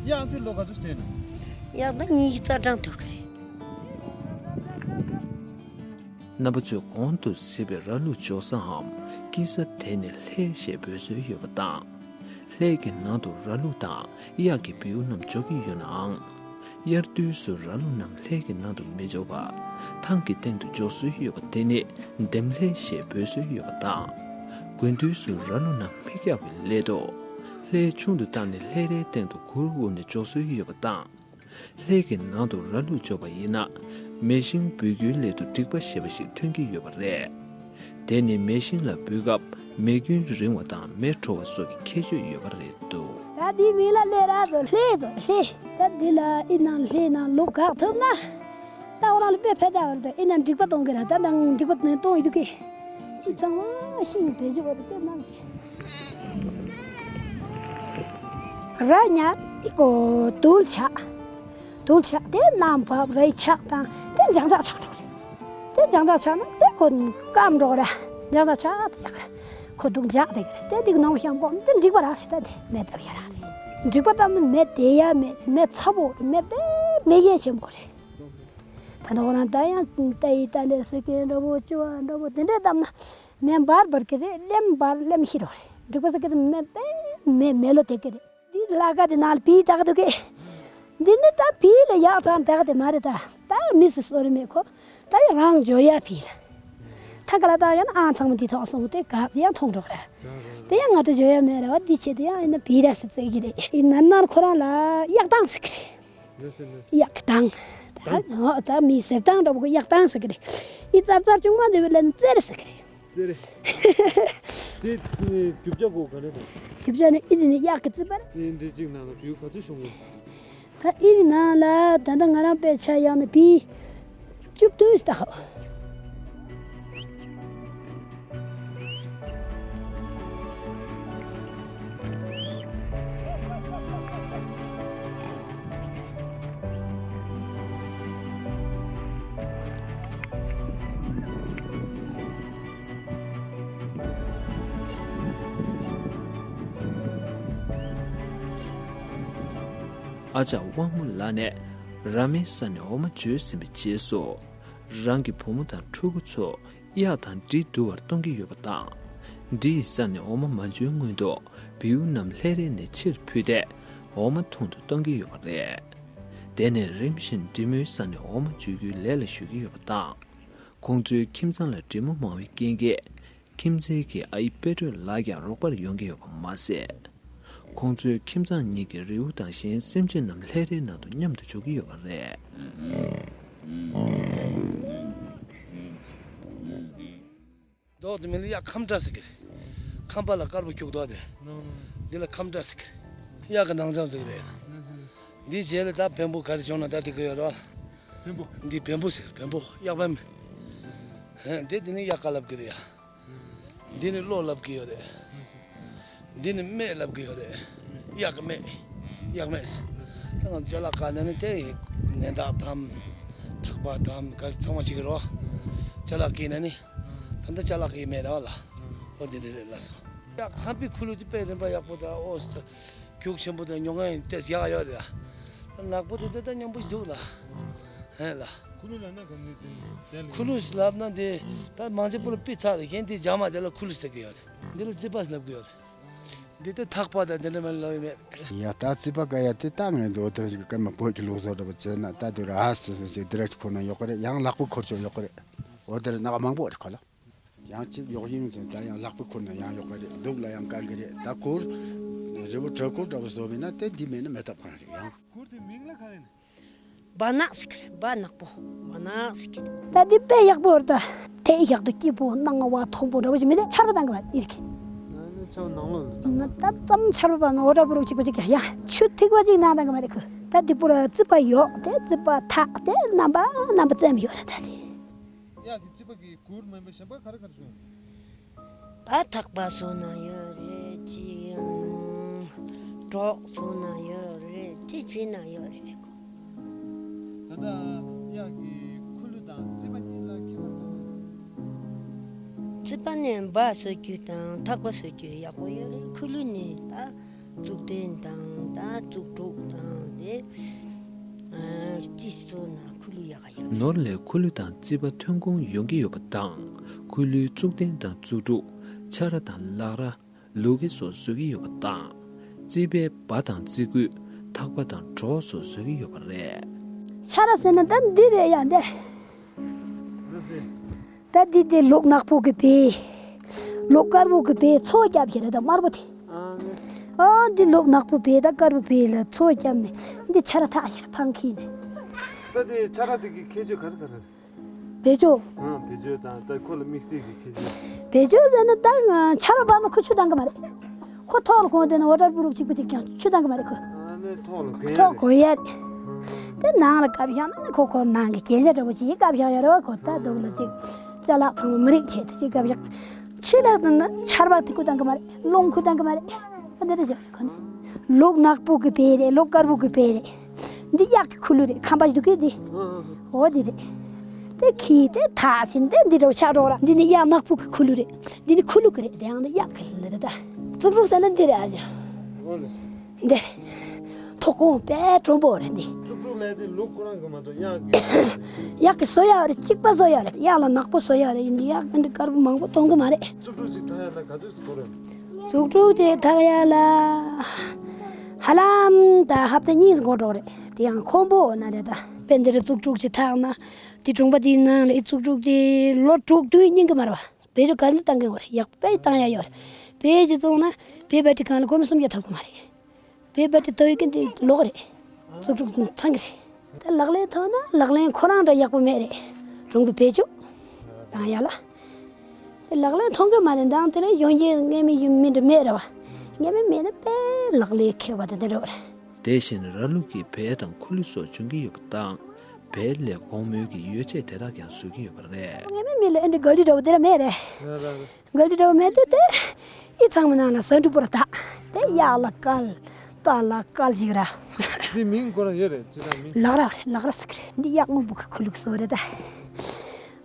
གཡག་དེ་ལོ་ག་ཚོད་སྡོད་ན། གཡག་ད་ཉིས་ཀྱི་རྩ་གྲངས་སྡོད་ཀྱི་རེད། རྣམ་པ་ཚོས་གོང་དུ་གཟིགས་པའི་ར་ལུག་འཇོག་སའམ་སྐྱེལ་ས་དེ་ནི་ལྷས་ཞེས་འབོད་སྲོལ་ཡོད་པ་དང་། ལྷས་ཀྱི་ནང་དུ་ར་ལུག་དང་གཡག་གི་བེའུ་རྣམས་འཇོག་གི་ཡོད་ནའང་། དབྱར་དུས་སུ་ར་ལུག་རྣམས་ལྷས་ཀྱི་ནང་དུ་མི་འཇོག་པར་ཐང་གི་སྟེང་དུ་འཇོག་སྲོལ་ཡོད་པ་དེ་ནི་འདེམས་ལྷས་ཞེས་འབོད་སྲོལ་ཡོད་པ་དང་། དགུན་དུས་སུ་ར་ལུག་རྣམས་མི་བཀྱག་པའི་སླད་དུ། ལྷས་ཆུང་དུ་བཏང་ནས་ལྷས་རའི་སྟེང་དུ་གུར་དབུར་ནས་འཇོག་སྲོལ་ཡོད་པ་དང་། ལྷས་ཀྱི་ནང་དུ་ར་ལུག་འཇོག་པ་ཡིན་ན། མེ་ཤིང་འབུད་རྒྱུའི་སླད་དུ་འབྲིག་པ་ཞེས་པ་ཞིག་ཐོན་གྱི་ཡོད་པ་རེད། དེ་ནི་མེ་ཤིང་ལ་འབུད་སྐབས་མེ་སྐྱོན་རིང་བ་དང་མེ་དྲོ་བ་སོགས་ཀྱི་ཁྱད་ཆོས་ཡོད་པ་རེད་འདུག་ད་འདིའི་མིང་ལ་ལྷས་ར་ཟེར། ལྷས་ཟེར་ལྷས། ད་འདི་ལ་ཨི་ནང་ལྷས་ནང་ལུག་བཀག་ཐུབ་ན། ད་འོ་རང་ལ་དཔེ་ཕེ་ད་བར་དུ་ཨི་ནང་འབྲིག་པ་གཏོང་གི་ར། ད་དང་འབྲིག་པ་གཏོང་ཡི་འདུག་གི། ཨི་ཚང་མ་ཤིང་བེད་སྤྱོད་བར་དུ་དཔེ་མང་གི། ར་ཉག་ཨི་ཀོ་དུལ་ཆགས། དུལ་ཆགས་དེ་གནམ་བབས་རའི་ཆགས་དང་དེ་འཇང་ཐག་ཆགས་འགྲོ་རེད། དེ་འཇང་ཐག་ཆགས་ན་དེ་ཁོ་སྐམ་འགྲོ་ར། འཇང་ཐག་ཆགས་དེ་ཡག་ར། ཁོ་དུག་འཇག་དེ་ག་རེད། དེ་དེ་གི་ནང་བཤམ་གོ་དེ་འགྲིག་པ་ར་རེད། ད་དེ་མེ་བཏབ་ཡ་ར་རེད། འགྲིག་པ་བཏབ་ན་མེ་དེ་ཡ་མེ་མེ་ཚ་པོ་རེད། མེ་དཔེ་མེ་ཡན་ཆེན་པོ་རེད། ད་ནོ་རང་ད་ཡང་ཏ་ཡི་ཏ་ལེ་སི་ཀེ་འདྲ་པོ་ཅུ་བ་འདྲ་པོ་དེ་འདྲས་བཏབ་ན་མེ་འབར་འབར་གི་རེད། ལེམ་འབར་ལེམ་ཤི་རོ་རེད། འགྲིག་པ་ཟེར་གི་རེད། མེ་དཔེ་མེ་མེ་ལོ་དེ་གི་རེད། འདི་ ལ་ཀ་དེ་ནང་ལ་བི་བཏགས་འདུག་གས། འདི་ནི་ད་བི་ལ་གཡག་གྲངས་བཏགས་དེ་མ་རེད། ད་ད་མི་སི་སོ་རི་མེད་ཁོ། ད་ཡང་རང་འཇོ་ཡ་བི་ལ། ཐང་ག་ལ་བཏགས་ཡང་ན་ཨང་ཚང་མ་འདི་ཐོག་སོང་སྟེ་གབ་དེ་ཡང་མཐོང་འགྲོ་གི་རེད། དེ་ཡང་ང་ཚོ་འཇོ་ཡ་མེད་རེད་བ། འདི་ཆེད་དུ་ཡང་ཡིན་ན་བི་ར་སི་བརྩི་གི་རེད། ཡིན་ན་ནར་ཁོ་རང་ལ་གཡག་དང་ཟེར་གི་རེད། གཡག་གི་དང་། ད་ད་མི་སེར་དང་འདྲ་པོ་གི་གཡག་དང་ཟེར་གི་རེད། ཡིན་ཙར་ཙར་ཆུང་མ་འདི་བས་ལན་ཙེ་རེ་ཟེར་གི་རེད། ཙེ་རེ། དེ་རྒྱུ་ཆ་གོ་ག་རེ་རེད། རྒྱུ་ཆ་ནི་ཨི་ནི་ནི་གཡག་གི་རྩིད་པ་རེད། དེ་འདི་གཅིག་ནང་ལ་བེའུ་ག་ཚོད་བྱུང་ངམ། ད་ཨི་ནི་ནང་ལ་ད་ལྟ་ང་རང་དཔེ་ཆ་ཡག་ནི་བེའུ་བཅུ་བདུན་ཞིག་ད་ཧོ། ཨ་ཅག་དབང་མོ་ལགས་ནས་ར་མའི་ས་ནས་འོ་མ་འཇོས་ཟིན་པའི་རྗེས་སུ། རང་གི་བུ་མོ་དང་ཕྲུ་གུ་ཚོ་གཡག་དང་འབྲི་བསྡུ་བར་གཏོང་གི་ཡོད་པ་དང་། འབྲི་ཡི་ས་ནས་འོ་མ་མ་འཇོའི་སྔོན་དུ་བེའུ་རྣམས་ལྷས་རའི་ནས་ཕྱིར་ཕུད་དེ་འོ་མ་འཐུང་དུ་གཏོང་གི་ཡོད་པ་རེད། དེ་ནས་རིམ་བཞིན་འབྲི་མོའི་ས་ནས་འོ་མ་འཇོ་རྒྱུའི་ལས་ལ་ཞུགས་ཀྱི་ཡོད་པ་དང་། ཁོང་ཚོའི་ཁྱིམ་ཚང་ལ་འབྲི་མོ་མང་བའི་རྐྱེན་གྱིས། ཁྱིམ་མཚེས་ཀྱི་ཨ་ཡེ་དཔལ་སྒྲོན་ལགས་ཀྱང་རོགས་པར་ཡོང་གི་ཡོད་པ་མ་ཟད། ཁོང་ཚོའི་ཁྱིམ་ཚང་གཉིས་ཀྱི་རེའུ་དང་གཞན་སེམས་ཅན་རྣམས་ལྷས་རའི་ནང་དུ་མཉམ་དུ་འཇོག་གི་ཡོད་པ་རེད། མདོག་དེ་མིན་ལ་གཡག་ཁམ་བཀྲ་ཟེར་གི་རེད། ཁམས་པ་ལ་དཀར་པོ་སྐྱུག་མདོག་དེ། འདི་ལ་ཁམ་བཀྲ་ཟེར་གི་རེད། གཡག་གི་ནང་ཚང་ཟེར་གི་རེད། འདི་རྗེས་ལ་ད་བེམ་པོ་ག་རེ་བྱུང་ན་ད་འགྲིག་གི་ཡོད་རེད། བེམ་པོ། འདི་བེམ་པོ་ཟེར་བེམ་པོ་གཡག་བེམ། ཧེ་འདི་འདི་ནི་གཡག་ཀ་ལབ་གི་རེད་ཡ། འདི་ནི་གློ་ལབ་གི་ཡོད་རེད། འདི་ནི་སྨད་ལབ་གི་ཡོད་རེད། གཡག་གི་སྨད། གཡག་སྨད་ཟེར། ད་ང་ཚོ་ཅ་ལག་ག་ནས་ནི་དེ་ནན་ཐག་དམ། ཐག་པ་དམ་ག་རེ་ཚང་མ་བྱེད་གི་རེད་བ། ཅ་ལག་གི་ནས་ནི། ད་ལྟ་ཅ་ལག་གི་མེད་ར་བ་ལ། ཨོ་དེ་དེ་རེད་ལ་སོ། ཡ་ཁམས་པའི་ཁུ་ལུ་དེ་དཔེ་རིན་པ་ཡག་པོ་དང་ཨོ་ས། རྒྱུག་ཆེན་པོ་དང་ཉོ་མཁན་ཡིན་ཏེ་ཡག་ཡོད་རེད་ལ། ནག་པོ་དེ་ད་ལྟ་སྙོམས་པོ་ཞིག་འདུག་ལ། ཧེ་ལ། ཁུ་ལུ་ལབ་ན་ག་ནས་དེ་དེ་ལ། ཁུ་ལུ་ལབ་ན་དེ་ད་མང་ཆེ་པོ་ལ་པི་ཚག་རེད། གཞན་དེ་རྒྱ་མ་དེ་ལ་ཁུ་ལུ་ཟེར་གི་ཡོད་རེད། འདི་ལ་རྩིད་པ་ལབ་གི་ཡོད་རེད། འདི་ལྟ་ཐག་པ་དང་དེ་འདྲ་མ་ལབ་ཡོད་མེད། ཡ་ད་རྩིད་པ་ག་ཡ་དེ་ད་ངས་འདི་འོ་དེར་ཞིག་སྐར་མ་བོད་ཀྱི་ལུགས་སྲོལ་འདྲ་པོ་བྱས་ན་ད་དེ་ར་ཧ་སི་སི་ཞིག་དེ་ར་ཁོ་ན་ཡོད་གི་རེད། ཡང་ལག་པ་འཁུར་ཆོག་ཡོད་གི་རེད། འོ་དེར་ནག་མང་པོ་རེད་ཁོ་ལ། ཡང་གཅིག་གཡོག་ཡིན་ཟེར་ད་ཡང་ལག་པ་འཁུར་ན་ཡང་ཡོད་གི་རེད། གདུགས་ལ་ཡང་བཀལ་གི་རེད། ད་གུར་རི་བོ་བྲག་གུར་འདྲ་པོ་བཟོ་བས་ན་དེ་འདི་མེད་ན་མེད་ཐབས་གང་རེད་ཡང་། གུར་དེ་མིང་ལ་ག་རེ་ནས། སྦྲ་ནག་ཟེར་གི་རེད། སྦྲ་ནག་པོ། སྦྲ་ནག་ཟེར་གི་རེད། ད་འདི་དཔེ་ཡག་པོ་རེད་ད། དེ་ཡག་ཏུ་སྐྱིད་པོ་སྣང་བ་མཐོན་པོ་འདྲ་པོ་ཞིག་མི་འདུག་ཆར་པ་བཏང་གི་མ་རེད་ཡིན་གི། ང་ནི་ཆར་པ་ནང་ལོགས་ལ་བཏང་། ད་ཙམ་ཆར་པ་བབས་ན་འོ་འདྲ་པོ་རུ་གཅིག་པ་གཅིག་ཀྱང་ཡ། ཆུ་ཐིགས་པ་གཅིག་ནང་བཏང་གི་མ་རེད་ཁོས། ད་འདི་པོ་ར་རྩིད་པ་ཡོད་དེ་རྩིད་པ་ཐག་དེ་རྣམ་པ་རྣམ་པ་བཙེམ་ཡོད་རེད་ད་དེ། གཡག་གི་རྩིད་པ་གི་གུར་མིན་པ་གཞན་པ་ག་རེ་ག་རེ་བྱུང་། ད་ཐག་པ་བཟོ་ན་ཡོད་རེད་ཅི། གྲོགས་བཟོ་ན་ཡོད་རེད་ཅི་བྱེད་ན་ཡོད་རེད། ད་ལྟ་གཡག་གི་ཁུ་ལུ་དང་རྩིད་པ་གཉིས་ལ་ཁྱད་པར་ག་རེ། རྩིད་པ་ནི་སྦྲ་བཟོ་རྒྱུ་དང་ཐག་པ་བཟོ་རྒྱུ་ཡག་པོ་ཡོད་རེད། ཁུ་ལུ་ནི་ད་གཙུག་རྟེན་དང་ད་གཙུག་སྒྲོག་དང་དེ་རྩིས་བཟོ་ན་ཁུ་ལུ་ཡག་ག་ཡོད་རེད། ནོར་ལས་ཁུ་ལུ་དང་རྩིད་པ་ཐོན་ཁུངས་ཡོང་གི་ཡོད་པ་དང་། ཁུ་ལུའི་གཙུག་རྟེན་དང་གཙུག་སྒྲོག་ཆ་ར་དང་ལག་ར། ལུག་གི་སོགས་བཟོ་གི་ཡོད་པ་དང་། རྩིད་པའི་སྦྲ་དང་རྩིད་སྐུད། ཐག་པ་དང་གྲོགས་སོགས་བཟོ་གི་ཡོད་པ་རེད། ཆ་ར་ཟེར་ན་ད་འདི་རེད་ཡ་འདི། ད་འདི་འདི་ལུག་ནག་པོ་གི་བལ། ལུག་དཀར་པོ་གི་བལ་ཚོ་རྒྱབ་ཀྱི་རེད་ད་དམར་པོ་དེ། ཨ་འདི་ལུག་ནག་པོ་བལ་ད་དཀར་པོ་བལ་ལ་ཚོ་རྒྱབ་ནས་འདི་ཆ་ར་ཐག་ཡར་འཕང་ཁྱེར་ནས། ད་དེ་ཆ་ར་དེ་གི་ཁྱད་ཆོས་ག་རེ་ག་རེ་རེད། བེད་སྤྱོད། ཨང་། བེད་སྤྱོད་དང་ད་ཁོ་ལ་དམིགས་བསལ་གྱི་ཁྱད་ཆོས། བེད་སྤྱོད་ཟེར་ན་ད་ཆར་པ་བབས་ན་ཁོ་ཆུ་བཏང་གི་མ་རེད། ཁོ་ཐོག་ལ་གོན་བསྡད་ན་འོ་དྲར་པོ་རུག་གཅིག་པ་གཅིག་ཀྱང་ཆུ་བཏང་གི་མ་རེད་ཁོ། ཨ་ནི་ཐོག་ལ་གོན་ཡ་ཐོག་རེད། གོན་ཡ་རེད། ཨང་། དེ་ནང་ལ་བཀབ་བཞག་ན་ནི་ཁོ་ཁོ་ནང་གི་རྒྱན་ཆ་འདྲ་པོ་ཅིག་བཀབ་བཞག་ཡ་རེད་བ། ཁོ་ད་སྡུག་ལ་ཅིག་ཅ་ལག་ཚང་མ་མི་རིགས་ཆེད་དུ་ཅིག་བཀབ་བཞག་ཕྱི་ལ་ད་ནི་ཆར་པ་དེ་ཁོ་བཏང་གི་མ་རེད། རླུང་ཁོ་བཏང་གི་མ་རེད། ཨ་འདི་འདྲ་བྱས་ཁོ་ནི། ལུག་ནག་པོ་གི་བལ་རེད། ལུག་དཀར་པོ་གི་བལ་རེད། འདི་གཡག་གི་ཁུ་ལུ་རེད། ཁམས་པ་ཞིག་འདུག་གི་འདི། ཨ་ཨ་ཨ། འོ་འདི་རེད། དེ་ཁྱེར་ཏེ་ཐག་ཕྱིན་ཏེ་འདི་འདྲ་བོ་ཆགས་འགྲོ་ར། འདི་ནི་གཡག་ནག་པོ་གི་ཁུ་ལུ་རེད། འདི་ནི་ཁུ་ལུ་གི་རེད། དེ་ཡང་ནི་གཡག་གི་ལུ་རེད་ད། གཙུག་གྲུག་ཟེར་ན་འདི་རེད་ཨ་ཅག་འོ་ལེ། འདི་རེད། ཐོག་ཁོང་དཔེ་དྲོན་པོ་རེད་འདི། གཙུག་གྲུག་ལས་དེ་ལུག་ཁོ་རང་གི་མ་གཏོགས་གཡག་གི། གཡག་གི་བཟོ་ཡག་རེད། གཅིག་པ་བཟོ་ཡག་རེད། གཡག་ལ་ནག་པོ་བཟོ་ཡག་རེད། འདི་གཡག་འདི་དཀར་པོ་མང་པོ་གཏོང་གི་མ་རེད། གཙུག་གྲུག་ཅིག་འཐག་ཡག་ལ་ག་ཚོད་འགོར་རེད། གཙུག་གྲུག་ཅིག་འཐག་ཡག་ལ། ཧ་ལམ་ད་ཧབ་ཏ་གཉིས་འགོར་འགྲོ་རེད། དེ་ཡང་ཁོམ་པོ་ན་རེད། ད་དཔེ་འདིར་བཙུགས་དྲུག་ཅིག་ཐག་ན་དེ་གྲོང་པ་དེའི་ནང་ལ་ཨི་བཙུགས་དྲུག་དེ་ལོ་དྲུག་དུས་སྙིང་གི་མར་བ་བེད་སྤྱོད་ག་ལེར་བཏང་གི་ཡོད་རེད། ཡག་པོ་དཔེ་བཏང་ཡ་ཡོད་རེད། བེད་ཅིག་བཙོང་ན་བེད་བེད་ཀྲི་གང་ལ་སྒོར་མོ་སུམ་བརྒྱ་ཐོབ་གི་མ་རེད། བེད་བེད་ཀྲི་ཏོ་ཡི་ཀི་འདི་ལོག་རེད། བཙུགས་དྲུག་ཚང་གི་རེད། ད་ལག་ལེན་ཐོག་ན་ལག་ལེན་ཁོ་རང་འདྲ་ཡག་པོ་མེད་རེད། གྲོང་པའི་བེད་སྤྱོད་བཏང་ཡ་ལ། དེ་ལག་ལེན་མཐོང་གི་མ་རེད། མདང་དེ་ལ་ཡོང་རྒྱུ་ངེས་མེད་ཡིན་མིན་འདྲ་མེད་རེད་བ། ངེས་མེད་མེད་ན་དཔེ་ལག་ལེན་མཁས་པ་དེ་འདྲ་རེད། དེ་བཞིན་ར་ལུག་གི་བལ་དང་ཁུ་ལུ་སོགས་འབྱུང་གི་ཡོད་པ་དང་། བལ་ལས་གོང་མོས་ཀྱི་ཡོ་བྱད་དེ་དག་ཀྱང་བཟོ་གི་ཡོད་པ་རེད། ངེས་མེད་མེད་ལ་ཨེ་འདྲ་ག་ལི་འདྲ་བོ་དེ་ར་མེད་རེད། ག་ལི་འདྲ་བོ་མེད་དུས་དེ་ཨི་ཚང་མ་ནང་ལ་ཟ་འབྲུ་པོ་ར་དག་དེ་གཡག་ལ་བཀལ། རྟ་ལ་བཀལ་ཞིག་ར། འདི་མིང་ཁོ་རང་ཡོད་རེད། ཅི་ལྟར་མིང་། ལག་ར་རེད། ལག་ར་ཟེར་གི་རེད། འདི་གཡག་སྔོན་པོ་གི་ཁུ་ལུག་བཟོ་རེད་ད།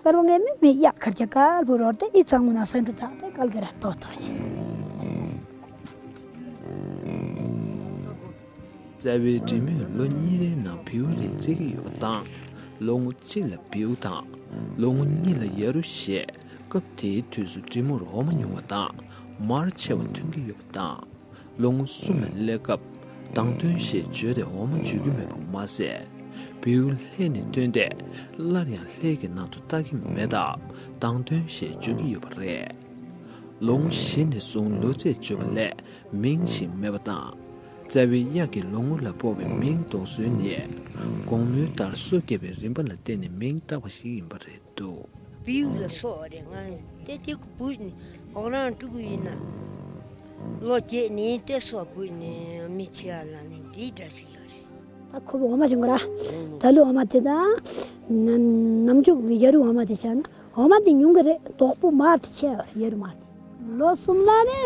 དཀར་པོ་ངེས་མེད་མེད། གཡག་ཁར་རྒྱ་དཀར་པོ་རོར་ཏེ་ཨི་ཚང་མ་ན་སོན་འབྲུ་དག་དེ་གལ་གེ་ར་ཏོག་ཏོག་ཅིག་རྩ་བའི་འབྲི་མོས་ལོ་གཉིས་རེའི་ནང་བེའུ་རེ་བཙས་ཀྱི་ཡོད་པ་དང་། ལོ་ངོ་གཅིག་ལ་བེའུ་དང་། ལོ་ངོ་གཉིས་ལ་ཡ་རུ་ཞེས་སྐབས་དེའི་དུས་སུ་འབྲི་མོར་འོ་མ་ཉུང་བ་དང་མར་ཆེ་བ་ཐོན་གྱི་ཡོད་པ་དང་། ལོ་ངོ་གསུམ་ལ་སླེབས་སྐབས་དང་ཐོན་ཞེས་བརྗོད་དེ་འོ་མ་འཇུ་རྒྱུ་མེད་པ་མ་ཟད། བེའུ་ལྷས་ནས་བཏོན་ཏེ་སླར་ཡང་ལྷས་ཀྱི་ནང་དུ་བཏགས་ཀྱི་མེད་སྟབས་དང་ཐོན་ཞེས་བརྗོད་ཀྱི་ཡོད་པ་རེད། ལོ་ངོ་བཞི་ནས་བཟུང་ལོ་ཚད་བརྗོད་པ་ལས་མིང་ཞིག་མེད་པ་དང་། རྩ་བའི་གཡག་གི་ལོ་ངོ་ལ་དཔོག་པའི་མིང་འདོགས་སྲོལ་ནི་དགོང་མོའི་ལྟར་སོ་བརྒྱབ་པའི་རིམ་པ་ལ་བརྟེན་ནས་མིང་བཏགས་པ་ཞིག་ཡིན་པ་རེད་འདུག་བེའུ་ལ་སོགས་རེད། ང་དེ་དེ་བུད་ནས་འོག་རང་ཕྲུ་གུ་ཡིན་ན། ལོ་བརྒྱད་ནས་དེ་སོགས་བུད་ནས་མི་ཆེ་བ་ལ་ནི་འདིའི་འདྲ་ཞིག་ཡོད་རེད། ད་ཁོ་བོ་འོ་མ་བྱུང་གི་ར། ད་ལོ་འོ་མ་དེ་དང་། ནམ་རྒྱུན་ཡ་རུ་འོ་མ་དེ་བྱས་ན་འོ་མ་དེ་ཉུང་གི་རེད། དོག་པོ་དམར་དེ་ཆེ་བ་རེད། ཡ་རུ་དམར་དེ། ལོ་གསུམ་ལ་ནི་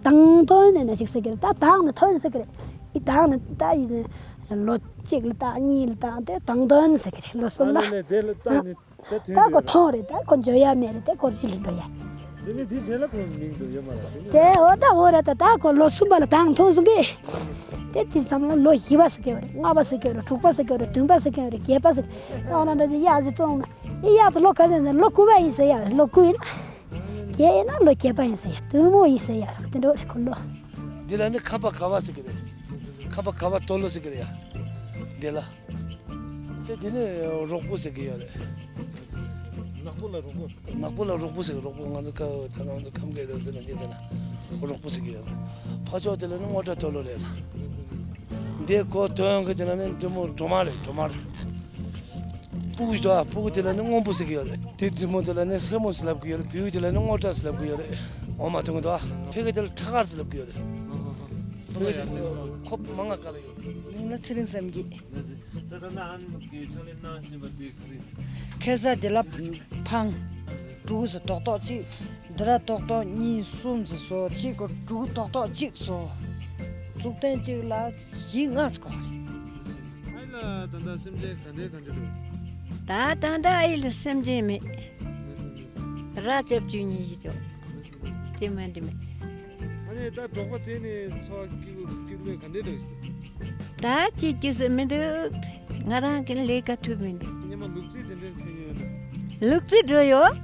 དང་ཐོན་ནས་ན་ཞིག་ཟེར་གི་རེད། ད་དང་ནི་ཐོན་ཟེར་གི་རེད། ཨི་དང་ནི་ད་ཡིན་ལོ་གཅིག་ལ་དང་གཉིས་ལ་དང་དེ་དང་ཐོན་ཟེར་གི་རེད། ལོ་གསུམ་ལ། ཨ་ནི་ནི་དེ་ལ་ད་ནི། ད་ཐོན་ད་ཁོ་ཐོན་རེད། ད་ཁོ་འཇོ་ཡ་མེད་རེད། ད་ཁོ་རི་ལ་འགྲོ་ཡ། དེ་ནི་དེ་བྱས་ལ་ཁོའི་མིང་དུ་ཡོད་མ་རེད། དེ་ནི་དེ་འོ་ད་འོ་རེད། ད་ད་ཁོ་ལོ་གསུམ་པ་ལ་དང་ཐོན་སོང་གི། དེ་དེ་ཙམ་ལ་ལོ་བཞི་པ་ཟེར་གི་རེད། ལྔ་པ་ཟེར་གི་རེད། དྲུག་པ་ཟེར་གི་རེད། བདུན་པ་ཟེར་གི་རེད། བརྒྱད་པ་ཟེར་གི་རེད། ཨོ་ན་འདྲ་ཅིག་གཡག་ཅིག་བཙོང་ན་ཨི་གཡག་དེ་ལོ་ག་ཚོད་ཡིན་ཟེར། ལོ་དགུ་པ་ཡིན་ཟེར་ཡ་རེད། ལོ་དགུ་ཡིན་ན། བརྒྱད་ཡིན་ན་ལོ་བརྒྱད་པ་ཡིན་ཟེར་ཡ། བདུན་མོ་ཡིན་ཟེར་ཡ་རེད། དེ་འདྲ་རེད་ཁོ་ལོ། འདི་ལ་ནི་ཁ་པ་ག་བ་ཟེར་གི་རེད། ཁ་པ་ག་བ་ཏོ་ལོ་ཟེར་གི་རེད་ཡ། འདི་ལ། དེ་དེ་ནི་རོག་པོ་ཟེར་གི་ཡོད་རེད། ནག་པོ་ལ་རོག་པོ། ནག་པོ་ལ་རོག་པོ་ཟེར་གི། རོག་པོ་ང་ཚོ་ཀ་ད་ང་ཚོ་ཁམས་སྐད་དུ་ཟེར་ན་འདི་དེ་ན་རོག་པོ་ཟེར་གི་ཡོད་རེད། ཕ་ཕྱོགས་དེ་ལ་ནི་སྔོ་སྒྲ་ཏོ་ལོ་རེད་ལ། འདི་གོ་ཐོན་གི་དེ་ལ་ནི་འབྲི་མོ་སྒྲོལ་མ་རེད། སྒྲོལ་མ་རེད། སྤུ་གུ་ཞིག་འདུག་ཨ། སྤུ་གུ་དེ་ལ་ནི་སྔོན་པོ་ཟེར་གི་ཡོད་རེད། དེ་འབྲི་མོ་དེ་ལ་ནི་ལྷ་མོ་ཟེར་ལབ་གི་ཡོད་རེད། བེའུ་དེ་ལ་ནི་སྔོ་སྒྲ་ཟེར་ལབ་གི་ཡོད་རེད། འོ་མ་ཐོན་གི་འདུག་ཨ། ཕ་གི་དེ་ལ་ཁྲ་དཀར་ཟེར་ལབ་གི་ཡོད་རེད། ཕ་གི་དེ་ཁོ་མ་ང་ཀ་ལ་ཡོད། མིང་ལ་ཚེ་རིང་བསམ་གྱིས། ད་ད་ལྟ་ཨ་ནི་གི་ཕྱག་ལས་གནང་བཞིན་པ་དེ་ག་རེ། ཁ་སང་དེ་ལ་འཕང་། འབྲུ་གུ་ཚོ་རྡོག་རྡོག་གཅིག་འདི་ར་རྡོག་རྡོག་གཉིས་གསུམ་ཙམ་བཟོ། གཅིག་གོ་འབྲུ་གུ་རྡོག་རྡོག་གཅིག་བཟོ། གཙུག་རྟེན་གཅིག་ལ་བཞི་ལྔ་ཙམ་གོ་རེད། ཨ་ལ་ད་ལྟ་སེམས་ཅན་ག་འདྲས་ག་འདྲས་འདུག་ད་ད་ལྟ་ཨ་ལ་སེམས་ཅན་མེད། ར་ཅབ་ཅུ་གཉིས་ཡོད། དེ་མ་འདི་མེད། ཨ་ནི་ད་འབྲོག་པ་དེ་ནི་འཚོ་བ་སྐྱིད་པོ་སྐྱིད་པོ་ག་འདྲས་འདུག་ད་ཅི་སྐྱིད་ས་མི་འདུག་ང་རང་གི་ལས་ཀ་ཐུབ་མི་འདུག་སྔོན་མ་ལུག་རྫི་དེ་འདྲས་འཐེན་ཡོད་ན། ལུག་རྫི་འགྲོ་ཡོད།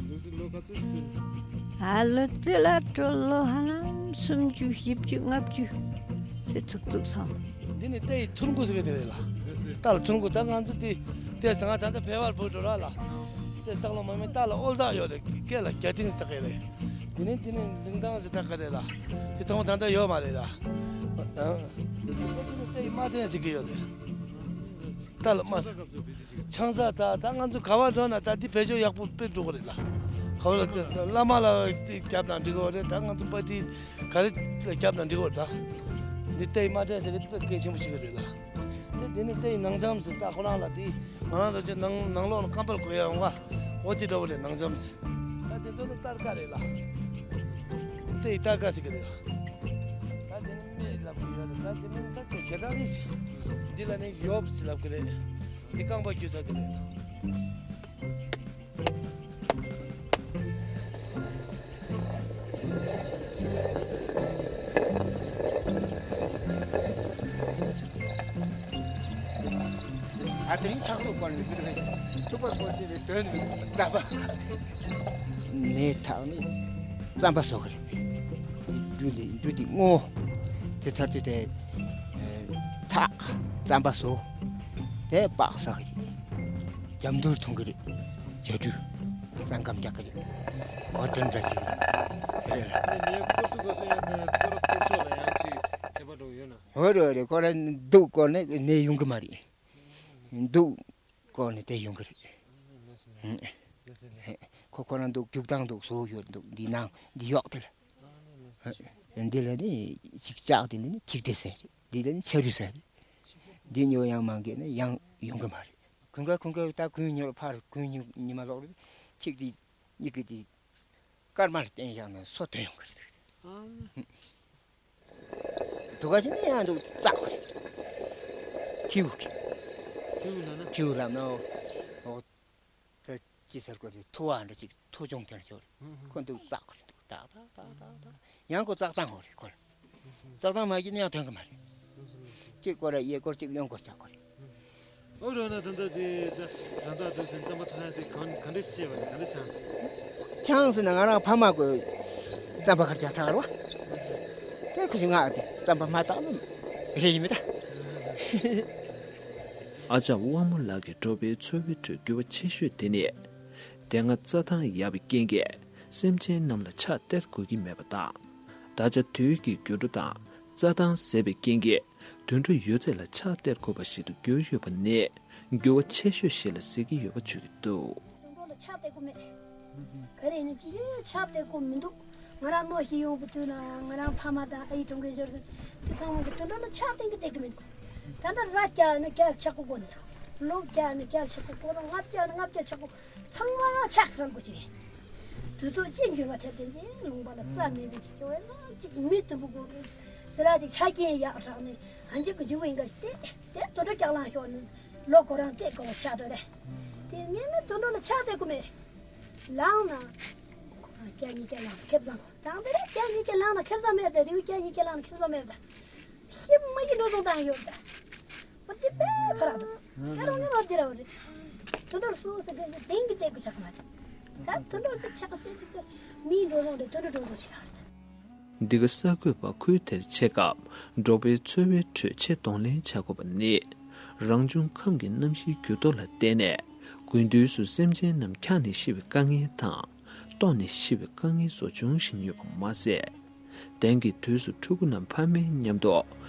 ལུག་རྫི་ལོ་ག་ཚོད་འཐེན། ཨ་ལུག་རྫི་ལ་འགྲོ་ལོ་ཧ་ལམ་སུམ་ཅུ་བཞི་བཅུ་ལྔ་བཅུ་ཟེར་ཚུགས་ཚུགས་སོང་། འདི་ནི་རྟའི་ཐུར་འགོ་ཟེར་གི་དེ་རེད་ལ། རྟ་ལ་ཐུར་འགོ། ད་ང་ཚོ་དེ་དེ་ཟ་ང་ད་ལྟ་བལ་བར་བུད་འགྲོ་ར་ལ། དེ་སྟག་ལོ་མ་མེད། རྟ་ལ་ཨོལ་ཏག་ཡོད་རེད། སྐེ་ལ་རྒྱ་ཏིང་ཟེར་གི་རེད། དེ་ནས་དེ་ནས་ལིང་ཏང་ཟེར་ད་ག་རེད་ལ། དེ་ཚང་མ་ད་ལྟ་ཡོད་མ་རེད་ལ། ཨང་། དེ་ནས་དེ་ཡི་དམར་སྟན་ཟེར་གི་ཡོད་རེད། ད་ལ་དམར། ཆང་ས་ད་ད་ང་ཚོ་ག་བ་འགྲོ་ན་ད་འདི་བེད་སྤྱོད་ཡག་པོ་དཔེ་འགྲོ་གི་རེད་ལ། ག་བ་ལ་བླ་མ་ལ་རྒྱབ་ན་འགྲིག་གི་རེད། ད་ང་ཚོ་པ་ཏི་ག་རེ་ལ་རྒྱབ་ན་འགྲིག་གི་རེད། ད་འདི་དེ་ཡི་དམར་སྟན་ཟེར་གི་དེ་དཔེ་གལ་ཆེན་པོ་ཞིག་རེད་ལ། དེ་དེ་ནི་དེ་ཡི་ནང་འཇམ་ཟེར། ད་ཁོ་རང་ལ་དེ་ང་རང་ཚོ་ཅིག་ནང་ནང་ལོགས་ལ་རྐང་པར་གོན་ཡ་ཡོང་བ། འོ་དེ་འདྲ་བོ་རེད། ནང་འཇམ་ཟེར། ད་དེ་ཚོ་ནི་སྟར་ཀ་རེད་ལ། དེ་ཡི་སྟར་ཀ་ཟེར་གི་རེད་ལ། ད་དེ་ནི་སྨད་ལབ་གི་ཡོད་རེད། ད་དེ་ནི་ད་ཅིག་ཁྱེད་རང་རེད་ཟེར། འདི་ལ་ནི་ཡོབ་ཟེར་ལབ་གི་རེད། འདི་རྐང་པ་རྒྱུ་ས་དེ་རེད། ཨ་དེ་རིང་ཕྱག་རོགས་པར་ནི་ཐུག་པ་སོགས་ཀྱི་དོན་ལ་པ། མེ་ཐག་ནི་རྩམ་པ་བཟོ་གི་རེད། འབྲུ་ལི་འབྲུ་དེ་སྔོ། དེ་ཚར་དུས་དེ་ ཐག་རྩམ་པ་བཟོ། དེ་པགས་བཟོ་གི་རེད། ཇ་མདུར་འཐུང་གི་རེད། ཇ་སྒྲུག་རྩམ་སྐམ་རྒྱག་གི་རེད། འོ་དེ་འདྲ་ཞིག་རེད་ལ། ངས་ཁོ་ཚོ་ག་སོ་ཡང་ཁོ་ར་ཁོར་ཕྱོགས་ལ་ཡང་ཅིག་ཁྱད་པར་འགྲོ་ཡོད་ན། འོ་རེད་འོ་རེད། ཁོ་ར་སྡུག་སྐོར་ནས་ནས་ཡོང་གི་མ་རེད། སྡུག་སྐོར་ནས་དེ་ཡོང་གི་རེད། ཁོ་ཁོ་རང་འདུག་རྒྱུག་སྟངས་འདུག་བཟོ་ཡོད་འདུག་འདི་ནང་འདི་གཡོག་དེ་ལ། འདི་ལ་ནི་ཅིག་ལྕགས་དེ་ནི་ཅིག་དེ་ཟེར་རེད། འདི་ལ་ནི་ཆ་རུ་ཟེར་རེད། འདི་ཉོ་ཡང་མང་གི་ནི་ཡང་ཡོང་གི་མ་རེད། གུང་ག་གུང་ག་ད་གུང་ཉོ་ཕར་གུང་ཉོ་ཉི་མ་ལོག་རེད། ཅིག་དེ་གཉིས་ཀྱི་དེ་སྐར་མ་ལ་བརྟེན་ཡག་ན་སོ་ཐོན་ཡོང་གི་རེད། དུ་ག་ཅི་ནས་ཡང་འདུག་བཙག་གོ་རེད། ཐིའུ་གི་ཐིའུ་ལ་ན་ཐིའུ་ལ་ན་འོ། ད་ཅི་ཟེར་གོ་རེད། ཐུ་བ་འདྲ་ཅིག་ཐུ་ཅུང་དེར་ཅོར་ཁོ་འདུག་བཙག་གོ་རེད། འདུག་ཏག་ཏག་ཏག་ཏག་ཏག་ཡང་ཁོ་བཙག་སྟངས་ཧོ་རེད་ཁོ་ལ། བཙག་སྟངས་མ་གི་ནས་ཡང་ཐོན་གི་མ་རེད། གཅིག་སྐོར་ར་གཡས་སྐོར་གཅིག་གཡོན་སྐོར་བྱ་གོ་རེད། ཨོ་རོ་ན་ད་ད་དེ་ད་ད་ད་དུ་ཟིན་རྩམ་པ་ཐང་ཡ་དེ་གང་ག་འདྲས་ཤེས་པ་ནི་ག་འདྲས་ཤང་། ཆང་ཟེར་ན་ང་རང་ཕ་མ་གོ་རྩམ་པ་གར་རྒྱག་ཐག་རོ། དེ་ཁུ་ཞིག་ང་དེ་རྩམ་པ་མ་བཏགས་ན་རེ་ཡིན་མི་ད། ཨ་ཅག་དབང་མོ་ལགས་ཀྱི་འབྲོག་པའི་འཚོ་བའི་ཁྲོད་འགྱུར་བ་ཆེ་ཤོས་དེ་ནི། དེ་སྔ་རྩྭ་ཐང་ཡག་པའི་རྐྱེན་གྱིས་སེམས་ཅན་རྣམས་ལ་ཕྱག་སྟེར་དགོས་ཀྱི་མེད་པ་དང་། ད་ཆ་དུས་ཀྱི་འགྱུར་འགྲོས་དང་རྩྭ་ཐང་ཟད་པའི་རྐྱེན་གྱིས། དུད་འགྲོ་ཡོད་ཚད་ལ་ཕྱག་སྟེར་དགོས་པ་ཞིག་ཏུ་གྱུར་ཡོད་པ་ནི་འགྱུར་བ་ཆེ་ཤོས་ཤིག་ལ་ཟེར་གྱི་ཡོད་པ་བརྗོད་ཀྱི་འདུག་དུད་འགྲོ་ལ་ཕྱག་སྟེར་དགོས་མེད། ག་རེ་ཡིན་ཅི་ཡོད་ཕྱག་སྟེར་དགོས་མི་འདུག་ང་རང་ནོར་ཤི་ཡོང་གི་དུས་ན་ང་རང་ཕ་མ་དང་ཨ་ཡི་གྲོང་གི་འབྱོར་ཟིན་དེ་ཚང་མ་གི་དུད་འགྲོ་ལ་ཕྱག་སྟེར་གི་སྟེར་གི་མི་འདུག་ད་ལྟ་ར་བཀྱག་ན་བཀྱག་ཆག་གོ་གོ་ནི་འདུག་ལུག་བཀྱག་ན་བཀྱག་ཆག་གོ་གོ་ར་ལྔ་བཀྱག་ན་ལྔ་བཀྱག་ཆག་གོ་ཚང་མ་ཕྱག་རང་གོ་ཅི་རེད། དུས་ཚོད་ཅི་འགྱུར་བ་ཐེབས་དེ་ཅི་ལུང་པ་ལ་རྩྭ་མེད་པའི་སྐྱོ་བའི་ལ་ཅིག་མི་དུམ་བུ་གོ་གི་ཟི་ལ་ཅིག་ཆ་རྐྱེན་ཡག་དྲག་ནས་ཨ་འཇིག་གི་འཇུག་གི་ཡིན་ག་ཅི་སྟེ་དེ་དུད་འགྲོ་བཀྱག་ལང་ཤོར་ནས། ལོ་ཁོ་རང་བལྟས་དགོས་པ་ཆགས་འདུག་རེད། དེ་ངས་མི་དུད་འགྲོ་ལ་ཕྱག་བལྟས་དགོས་མེད། ལངས་ན། ཁོ་རང་སྐྱ་གཉིས་སྐྱ་ལངས་ན་ཁེ་བཟང་གོ། དང་དེ་རེད་སྐྱ་གཉིས་སྐྱ་ལངས་ན་ཁེ་བཟང་མེད་ད། རེའུ་སྐྱ་གཉིས་སྐྱ་ལངས་ན་ཁེ་བཟང་མེད་ད། ཤི་མ་ཡི་འགྲོ་སོང་བཏང་ཡོད་ད། འོ་དེ་དཔེ་ཕ་རག་འདུག་ད་རུང་ངས་མ་དེ་ར་བ་རེད། དུད་འགྲོ་ལ་སུ་ཟེར་དེ་དེང་གི་བལྟས་དགོས་ཆགས་མ་རེད། ད་དུད་འགྲོ་ལ་ཕྱག་བལྟས་དེ་ཚོ་མིའི་འགྲོ་སོང་རེད། དུད་འགྲོ་འགྲོ་སོང་ཆེ་རག་རེད་ད། འདི་ག་གསར་འགོད་པ་ཁུལ་དེར་ཆེད་སྐབས་འབྲོག་པའི་འཚོ་བའི་ཁྲོད་ཆེས་གདོང་ལེན་བྱ་དགོས་པ་ནི། རང་བྱུང་ཁམས་ཀྱི་གནམ་གཤིས་འགྱུར་ལྡོག་ལ་བརྟེན་ནས། དགུན་དུས་སུ་སེམས་ཅན་རྣམས་འཁྱགས་ནས་ཤི་བའི་དཀའ་ངལ་དང་། ལྟོགས་ནས་ཤི་བའི་དཀའ་ངལ་སོགས་འབྱུང་བཞིན་ཡོད་པ་མ་ཟད། དེང་གི་དུས་སུ་ཕྲུ་གུ་རྣམས་ཕ་མའི་མཉམ་དུ་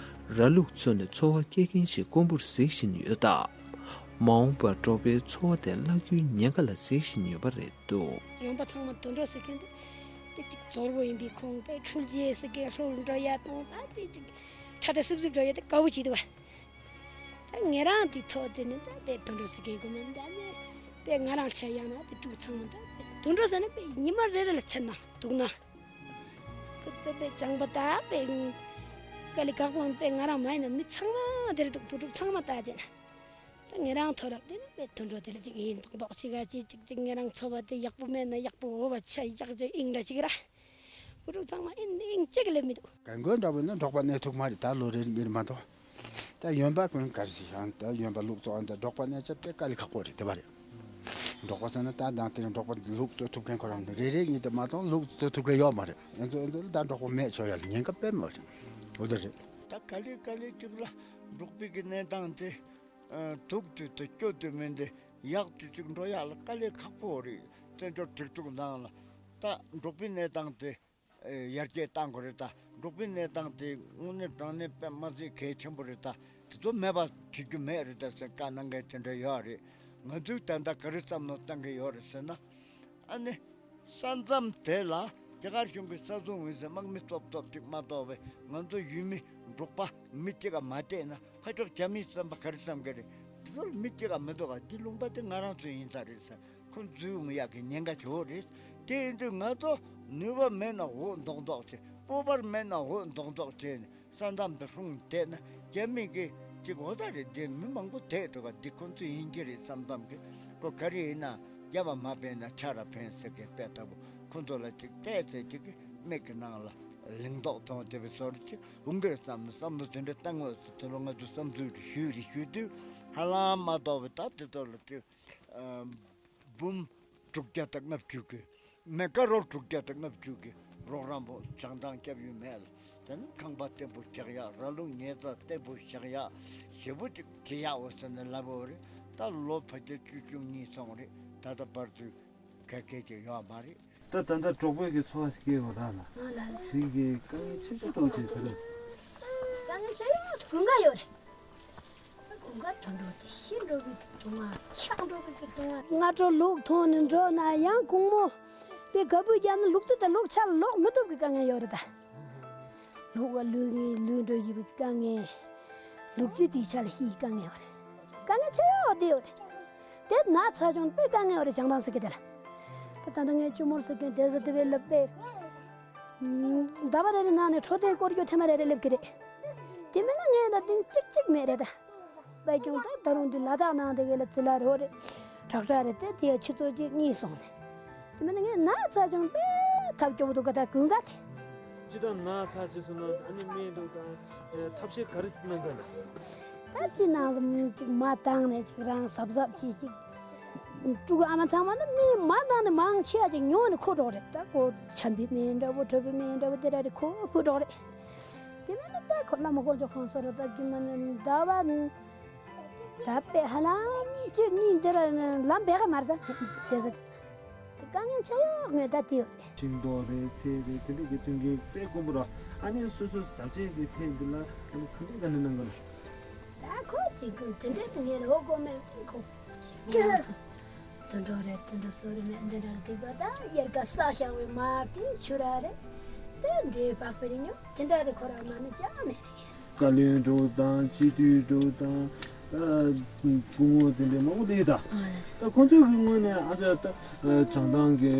ར་ལུག་འཚོ་ནས་འཚོ་བ་སྐྱེལ་མཁན་ཞིག་དཀོན་པོར་གཟིགས་བཞིན་ཡོད་སྟབས། མ་འོངས་པར་འབྲོག་པའི་འཚོ་བ་དེ་བརླག་རྒྱུའི་ཉེན་ཁ་ལ་གཟིགས་བཞིན་ཡོད་པ་རེད་འདུག་རོང་པ་ཚང་མ་དུད་འགྲོ་ཟེར་མཁན་དེ། དེ་གཅིག་ཛོར་པོ་ཡིན་པའི་ཁོང་དེ་འཕྲུལ་ཆས་ཟེར་མཁན་ལྷོ་འགྲོ་ཡ་གཏོང་ད་དེ་གཅིག་ཁྲ་ཁྲ་སིབ་སིབ་འགྲོ་ཡ་དེ་དཀའ་བོ་བྱེད་འདུག་བ། ད་ངེད་རང་དེ་ཐོག་དེ་ནི་ད་དེ་དུད་འགྲོ་ཟེར་མཁན་གོ་མིན་ད་ནི་དེ་ང་རང་ཆ་ཡང་ན་དེ་ཕྲུ་གུ་ཚང་མ་ད་དེ་དུད་འགྲོ་ཟེར་ན་དེ་ཉི་མ་རེ་རེ་ལ་ཚེར་ན་སྡུག་ན། དེ་དེ་དཔེ་སྤྱང་པོ་ད་དཔེ་དཀའ་ལས་ཁག་པོ་དཔེ་ང་རང་མ་ཡིན་ན་མི་ཚང་མ་དེ་རེད་འདུག་བུ་ཕྲུག་ཚང་མ་ད་དེ་ན། ད་ངེད་རང་ཐོ་རབ་དེ་ནི་དཔེ་དུད་འགྲོ་དེ་ལ་ཅིག་ཡིན་མདོག་མདོག་ཅིག་ག་ཅིག་ཅིག་ཅིག་ངེད་རང་འཚོ་བ་དེ་ཡག་པོ་མེད་ན་ཡག་པོ་འོ་བ་ཆ་ཡག་ཅིག་ཨིང་འདྲ་ཅིག་ར། བུ་ཕྲུག་ཚང་མ་ཨིན་ཨིང་ཅིག་ལེབ་མི་འདུག་རྒན་རྒོན་འདྲ་བོ་ནི་འབྲོག་པ་གནས་ཐུབ་མ་རེད། ད་ལོ་རེ་རེ་མ་གཏོགས། ད་གཡོན་པ་ཀུན་གར་ཞིག་ཡང་ད་གཡོན་པ་ལུག་གཙོ་བོ་འདི་འབྲོག་པ་གནས་ཆ་དཔེ་དཀའ་ལས་ཁག་པོ་རེད་དེ་བ་རེད། འབྲོག་པ་ཟེར་ན་ད་དང་དེ་རིང་འབྲོག་པ་ལུག་གཙོ་ཐུབ་མཁན་ཁོ་རང་རེ་རེ་གཉིས་དེ་མ་གཏོགས་ལུག་གཙོ་ཐུབ་མཁན་ཡོད་མ་རེད། ཨེ་ཚོ་ཨེ་ཚོ་ལ་ད་འབྲོག་པ་མེད་ཆོག་ཡ་ལ་ཉེན་ཁ་དཔེ་མ་རེད། འོ་དེ་རེད། ད་ག་ལེ་ག་ལེ་གཅིག་ལ་འབྲོག་པའི་གི་གནས་སྟངས་དེ། སྡུག་དུས་དང་སྐྱོ་དུས་མིན་ཏེ་ཡག་དུས་ཅིག་འགྲོ་ཡག་ལ་དཀའ་ལས་ཁག་པོ་རེད། བཙན་བྱོལ་སྒྲིག་འཛུགས་ནང་ལ་ད་འབྲོག་པའི་གནས་སྟངས་དེ་ཡར་རྒྱས་གཏང་དགོས་རེད། ད་འབྲོག་པའི་གནས་སྟངས་དེ་དངོས་གནས་དྲང་གནས་དཔེ་མ་སྲིད་གལ་ཆེན་པོ་རེད། ད་དེ་ཚོ་མེད་པ་བྱེད་རྒྱུ་མེད་རེད། ད་ཟེར་བཀའ་གནང་མཁན་དེ་འདྲ་ཡོད་རེད། ང་ཚོས་ད་ལྟ་ག་རེ་བསམ་བློ་བཏང་གི་ཡོད་རེད་ཟེར་ན། ཨ་ནི། ས་མཚམས་དེ་ལ་རྒྱ་གར་གཞུང་གི་ས་སྲུང་འོས་ཟེར་དམག་མི་སྟོབས་སྟོབས་ཅིག་མ་གཏོགས་པའི་ང་ཚོ་ཡུལ་མི་འབྲོག་པ་མི་གཅིག་ག་མ་བལྟས་ན་ཕ་ཕྱོགས་རྒྱ་མིའི་བསམ་པ་ག་རེ་བསམ་གི་རེད། འདི་ཚོ་ལ་མི་གཅིག་ག་མི་འདུག་ག་འདི་ལུང་པ་དེ་ང་རང་ཚོའི་ཡིན་ས་རེད་ཟེར་ཁོ་འཛུལ་ཡོང་ཡག་གི་ཉེན་ཁ་ཆེ་བོ་རེད། དེ་ཡིན་དུས་ང་ཚོ་ནུས་པ་མེད་ན་འོག་མདོག་མདོག་བྱས། སྤོབས་པ་མེད་ན་འོག་མདོག་མདོག་བྱས་ནས། ས་མཚམས་དེ་སྲུང་བསྡད་ན་རྒྱ་མི་གི་ཅིག་འོ་ད་རེད། དེ་མི་མང་པོ་བསྡད་འདུག་ག་འདི་ཁོང་ཚོ་ཡིན་གྱི་རེད་བསམ་བསམ་གི་ཁོ་ག་རེ་ཡིན་ན་རྒྱབ་པ་མ་ཕན་ན་ཆ་ར་ཕན་ཟེར་གི་དཔེ་ལྟ་བུ་ཁོང་ཚོ་ལ་ཅིག་བལྟས་ཚེ་ཅིག་གི་མིག་གི་ནང་ལ་ལིང་ཏོག་མཐོང་དེ་བའི་བཟོ་འདྲ་ཅིག་འོང་གི་རེད་བསམ་ནས་བསམ་བློ་དེ་འདྲ་བཏང་ངོས་སུ་དེ་ལོ་ང་ཚོ་བསམ་ཚུལ་རེ་ཞུས་རེ་ཞུས་དུས་ཧ་ལམ་མ་གཏོགས་པའི་ད་དེ་ཚོ་ལ་ཅིག་འབུམ་དྲུག་བརྒྱ་དང་ལྔ་བཅུ་གི་མེ་ཀ་རོར་དྲུག་བརྒྱ་དང་ལྔ་བཅུ་གི་རོགས་རམ་པོ་བྱང་ཐང་སྐྱབས་ཡུལ་མེད་ལ། ཁང་པ་བརྟན་པོ་རྒྱག་ཡག། ར་ལུང་ཉལ་ས་བརྟན་པོ་བཞག་ཡག། ཞེ་པོ་ཅིག་བྱེད་ཡག་འོ་ཟེར་ནས་ལབ་པ་རེད། ད་ལོ་ཕལ་ཆེར་བཅུ་བཅུ་གཉིས་སོང་རེད། ད་ལྟ་བར་དུ་ག་གེ་ཅིག་ཡོད་མ་རེད། ད་ད་ལྟ་འབྲོག་པའི་གི་འཚོ་བ་ཞིག་སྐྱེལ་བ་རག་ལ། ཨ་ལ་ལ། དེ་གི་དཀའ་ངལ་ཆེ་ཤོས་དང་ཅིག་ག་རེ། དཀའ་ངལ་ཆེ་ཡོད་དགུན་ཁ་ཡོད་རེད། དགུན་ཁ་དུད་འགྲོ་དེ་ཤི་འགྲོ་གི་གདུང་བ། ཆག་འགྲོ་གི་གདུང་བ། སྔ་དྲོ་ལུག་མཐོང་ནས་འགྲོ་ན་ཡང་དགོང་མོ་དཔེ་ག་བུ་རྒྱབ་ན་ལུག་རྫི་དང་ལུག་ཆག་ལོག་མི་ཐུབ་གི་དཀའ་ངལ་ཡོད་རེད་ད། ལུག་བ་ལུས་ངེས་ལུས་འགྲོ་ཡི་བའི་དཀའ་ངལ། ལུག་རྫི་དེའི་ཆ་ལ་ཤི་ཡི་དཀའ་ངལ་ཡོད་རེད། དཀའ་ངལ་ཆེ་ཡོད་དེ་ཡོད་རེད། དེ་ན་ཚ་བྱུང་དཔེ་དཀའ་ངལ་ཡོད་རེད། བྱང་ཐང་ཟེར་གི་དེ་ལ། ད་ད་ལྟ་ངས་ཅུ་མོར་ཟེར་མཁན་དེ་ཟེར་དེ་བས་ལབ་པས། ཟླ་བ་རེ་རེ་ནང་ནས་འཕྲོད་བསྟེན་སྐོར་སྐྱོད་ཐེངས་མ་རེ་རེ་སླེབས་ཀྱི་རེད། དེ་མིན་ན་ངས་ད་ཐེངས་གཅིག་གཅིག་མེད་རེད་ད། དཔལ་སྐྱོང་ད་ད་རུང་འདི་ལ་དྭགས་ནང་དེ་ག་ལ་ཙི་ལ་རོ་རེད། དྲག་དྲག་རེད་དེ། དེ་ཡ་ཆུ་ཚོད་གཅིག་གཉིས་སོང་ནས། དེ་མིན་ན་ངས་ན་ཚ་བྱུང་དཔེ་ཐབས་སྐྱོ་པོ་འདུག་ག་ད་དགུན་ཁ་དེ། ཅི་ད་ན་ཚ་ཅི་སོང་ན་ཨ་ནི་སྨན་འདུག་དང་། ཐབས་ཤེས་ག་རེ་གནང་གི་ན། ད་ཅི་ནང་བཟུམ་ཅིག་མ་བཏང་ནས་ཅིག་རང་གཟབ་གཟབ་ཅིག་ཅིག་ཕྲུ་གུ་ཨ་མ་ཚང་མ་ནི་སྨན་མ་བཏང་ནས་མང་ཆེ་བ་ཅིག་ཉོ་ནས་ཁོ་འགྲོ་རེད། ད་ཁོ་ཆམ་པའི་སྨན་འདྲ་པོ་གྲོད་པའི་སྨན་འདྲ་པོ་དེ་འདྲ་རེ་ཁོ་ཕུད་འགྲོ་རེད། དེ་མིན་ན་ད་ཁོ་བླ་མ་དཀོན་མཆོག་གང་སོ་ར་ད་གི་མ་ནི་ཟླ་བ་ད་དཔེ་ཧ་ལམ་གཅིག་གཉིས་འདི་ར་ལམ་བེ་ག་མར་ད་དེ་ཟེར། དཀའ་ངལ་ཆེ་ཡོད་ངས་ད་དེ་ཡོད་རེད། ཤིང་ཏོག་རེད་ཚལ་རེད་དེ་འདྲ་གི་མཐུན་རྐྱེན་དཔེ་དཀོན་པོ་ར། ཨ་ནི་སོ་སོ་ཟ་ཆས་ཀྱི་ཐད་འདི་ལ་ཨ་ནི་ག་འདྲ་ག་འདྲ་གནང་གི་ན། ད་ཁོ་ཅིག་གི་དེ་འདྲ་གི་ངས་རོགས་གོ་མེད་ཁོ་ཅིག་ངས་དུད་འགྲོ་རེད་དུད་འགྲོ་སོ་རེད་མེད་འདི་འདྲ་སྡིག་པ་དང་དབྱར་ཁ་ས་ཞང་བའི་མར་དེ་ཆུ་ར་རེད། དེ་འདྲའི་བག་པའི་རིང་ཉོ་དེ་འདྲ་རེད་ཁོ་ར་མ་ནི་ཅང་མེད་རེད། བཀའ་བློན་འགྲོ་དང་སྤྱི་འཐུས་འགྲོ་དང་། ད་སྐུ་ངོ་དེ་འདྲའི་མང་པོ་འདུག་ད། ད་ཁོང་ཚོ་གི་ངོས་ནས་ཨ་ཅག་ད་བྱང་ཐང་གི་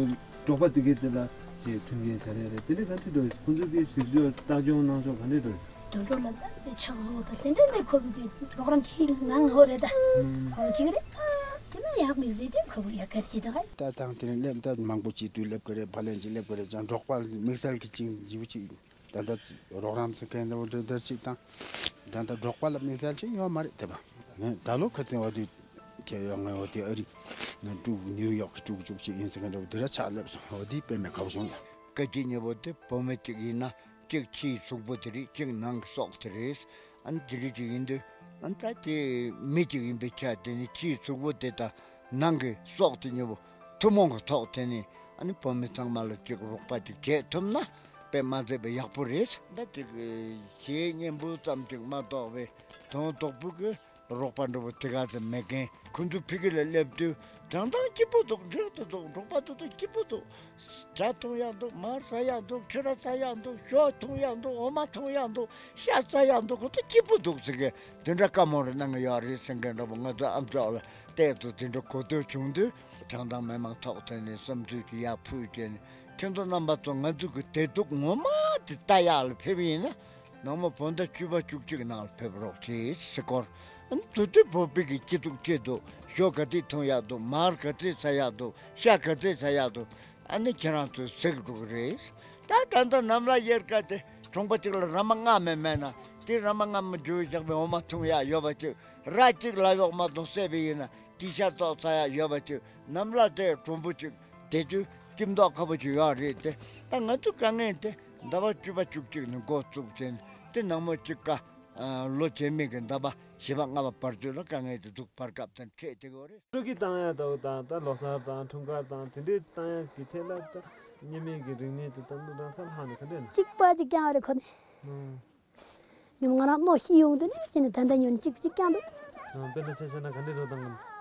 འབྲོག་པ་དེ་གའི་དེ་ལ་ཅིག་མཐུན་རྐྱེན་བྱ་རེད་རེད། དེ་འདྲ་ག་འདྲ་འདུག་ཁོང་ཚོ་གི་ཞིབ་འཇུག་ལྟ་སྐྱོང་གནང་ཕྱོགས་ག་འདྲ་འདུག་དུད་འགྲོ་ལ་ད་དཔེ་ཆགས་བཟོ་ད་དེ་འདྲ་འདི་ཁོ་བོ་གི་རོགས་རམ་བྱེད་ནང་ཧོ་རེད་ད། ཧོ་ཅིག་རེད། དེ་མིན་ཡག་མིག་ཟེར་དེ་ཁོ་བོ་ཡག་གལ་ཆེ་ད། ད་དང་དེ་ནས་སླེབས་ད་མང་པོ་ཅིག་དུས་སླེབས་གི་རེད། བ་ལན་ཅིག་སླེབས་གི་རེད་ཀྱང་འབྲོག་པ་དམིགས་བསལ་གྱི་ཅིག་འཇིགས་པོ་ཅིག་ད་ལྟ་རོགས་རམ་ཟེར་མཁན་འདྲ་བོ་འདྲ་འདྲ་ཅིག་དང་། ད་ལྟ་འབྲོག་པ་ལ་དམིགས་བསལ་ཅིག་ཡོད་མ་རེད་དེ་བ། ངས་ད་ལོ་ཁ་སང་འོ་དེ་ཁྱེད་ཡོང་ངས་འོ་དེ་ཨ་རི་ནས་ཀྲུག་ནིའུ་ཡོག་གི་ཀྲུག་ཀྲུག་ཅིག་ཡིན་ཟེར་མཁན་འདྲ་བོ་དེ་ར་ཆགས་སླེབས་སོང་། འོ་དེ་དཔེ་མེད་དགའ་བོ་བྱུང་ཡ། སྐད་ཅིག་ཉེ་བོ་དེ་བུད་མེད་ཅིག་ཡིན་ན་གཅིག་ཕྱིའི་གཟུགས་པོ་དེ་རེད། གཅིག་ནང་གི་སྲོག་དེ་རེད། ཨ་ནི་དེ་རིགས་ཅིག་ཡིན་དུས་ཨ་ནི་ད་དེ་མི་ཅིག་ཡིན་པའི་ཆ་དེ་ནི་ཕྱིའི་གཟུགས་པོ་དེ་དང་ནང་གི་སྲོག་དེ་གཉིས་པོ་ཐུན་མོང་གི་ཐོག་དེ་ནི་ཨ་ནི་བོད་མི་ཚང་མ་ལ་ཅིག་རོགས་པ་ཅིག་བྱེད་ཐུབ་ན་དཔེ་མ་ཟད་པའི་ཡག་པོ་རེད། ད་ཅིག་གཞས་སྙན་པོ་ཙམ་ཅིག་མ་གཏོགས་པའི་དོན་དག་པོ་གི་རོགས་པ་འདྲ་པོ་དེ་ག་ཚོད་མེད་མཁན། ཁོ་ཚོ་ཕ་གི་ལ་སླེབས་དུས་བྱང་ཐང་སྐྱིད་པོ་འདུག་འགྲིག་ཏུ་འདུག་འབྲོག་པ་དེ་ཚོ་སྐྱིད་པོ་འདུག་ཇ་འཐུང་ཡག་འདུག་མར་ཟ་ཡག་འདུག་ཕྱུ་ར་ཟ་ཡག་འདུག་ཞོ་འཐུང་ཡག་འདུག་འོ་མ་འཐུང་ཡག་འདུག་ཤ་ཟ་ཡག་འདུག་ཁོ་ཚོ་སྐྱིད་པོ་འདུག་ཟེར་གི་དེ་འདྲ་བཀའ་མོལ་རེ་གནང་གི་ཡོད་རེད་ཟེར་མཁན་འདྲ་པོ་ང་ཚོའི་ཨ་མཆོག་ལ་བལྟས་ཚོ་དེ་འདྲ་གོ་ཐོས་བྱུང་དུས་བྱང་ཐང་མི་མང་ཐོག་ཐོན་ནས་བསམ་ཚུལ་གྱི་ཡར་ཕུལ་བྱས་ནས་ཁྱེད་ཚོ་རྣམ་པ་ཚོ་ང་ཚོ་གི་བདེ་སྡུག་ངོ་མ་དེ་ལྟ་ཡག་ལ་ཕེབས་ཡིན་ན། ནང་མོ་བོད་ཟླ་བཅུ་པ་བཅུ་གཅིག་ནང་ལ་ཕེབས་རོགས་གྱིས་ཟེར་སྐོར། ཨ་ནི་དུས་དུས་བོད་པའི་གི་སྐྱིད་སྡུག་ཅི་འདུག་ཞོ་ག་ཚོད་འཐུང་ཡག་འདུག་མར་ག་ཚོད་ཟ་ཡག་འདུག་ཤ་ག་ཚོད་ཟ་ཡག་འདུག་ཨ་ནི་ཁྱེད་རང་ཚོས་གཟིགས་འགྲོ་གི་རེད། ད་ད་ལྟ་ནམ་ལ་དབྱར་ཁ་དེ་གྲོང་པ་གཅིག་ལ་ར་མ་ལྔ་མེད་མེད་ན་དེ་ར་མ་ལྔ་མ་འཇུ་བཞག་པའི་འོ་མ་འཐུང་ཡག་ཡོད་པ་ཅིག་ར་གཅིག་ལ་ཡོག་མ་འཐུང་བསད་པ་ཡིན་ན། དེ་ཤ་ཏོག་ཙ་ཡག་ཡོད་པ་ཅིག་ནམ་ལ་དེ་གྲུང་པོ་ཅིག་དེ་དུས་སྐྱིད་མདོག་ཁ་པོ་ཅིག་ཡོད་རེད་དེ། ད་ང་ཚོ་དཀའ་ངལ་དེ་ཟླ་བ་བཅུ་པ་བཅུ་གཅིག་ནས་འགོ་བཙུགས་ཏེ་དེ་ནང་མོ་གཅིག་ཀ་ལོ་རྗེས་མའི་གི་ཟླ་བ་བཞི་པ་ལྔ་པ་བར་དུ་ལ་དཀའ་ངལ་དེ་འདུག་བར་སྐབས་དང་འཕྲད་དེ་གོ་རེད། སྤྲོ་སྐྱིད་བཏང་ཡག་ལྟ་བུ་དང་ད་ལོ་གསར་དང་འཁྲུངས་སྐར་དང་དེ་འདྲའི་བཏང་ཡག་གི་ཐད་ལ་ད་སྙེ་མའི་གི་རིག་གནས་དེ་ད་འདུག་རང་ཚ་ལྷག་ནས་ག་འདྲ་ན། གཅིག་པ་གཅིག་རྐྱང་རེད་ཁོ་ནི། ཉོན་ང་རང་གནོད་ཤི་ཡོང་དུས་ནས་ཅི་ནས་ད་ལྟ་ཉོན་གཅིག་གཅིག་རྐྱང་འདུག་དཔེར་ན་ཆ་བཞག་ན་ག་འདྲས་རོ་བཏང་གམ།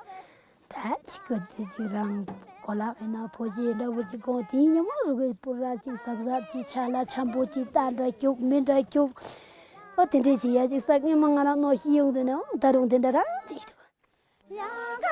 ད་ཅི་གོ་དེ་ཅིག་རང་གོ་ལག་ཡིན་ན་བོ་གཞས་འདྲ་བོ་ཅིག་གོང་དེའི་ཉིན་མོ་རུ་གི་པུ་ར་ཅིག་གཟབ་གཟབ་ཅིག་ཆ་ལ་འཆམ་པོ་ཅིག་ད་འདྲ་རྒྱུག་མི་འདྲ་རྒྱུག་ཨོ་དེ་འདྲས་ཅིག་ཡ་ཅིག་ས་ངན་མ་ང་རང་གནོད་ཤི་ཡོང་དུས་ནས་ཨོ་ད་རུང་དེ་འདྲ་རང་དེ་ཡིན་འདུག་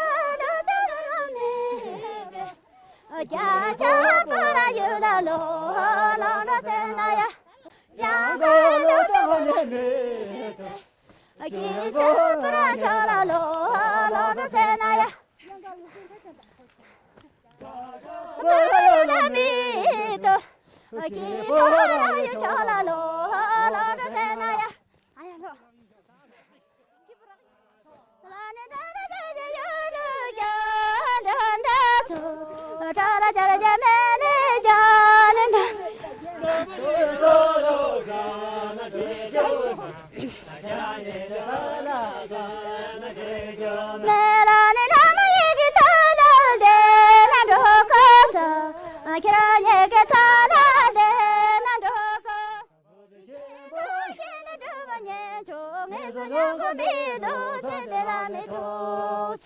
ཁྱེད་རང་ཉིད་ཀྱི་ཚ་ལ་ལེན་ན་འགྲོ་གོ། ཤེས་ན་སྒྲུབ་པ་ཉེ་ཆུང་ངེས་སུ་ཉམས་གོ་མི་འདུག་ཚེ་འདི་ལ་མི་ཐུབ།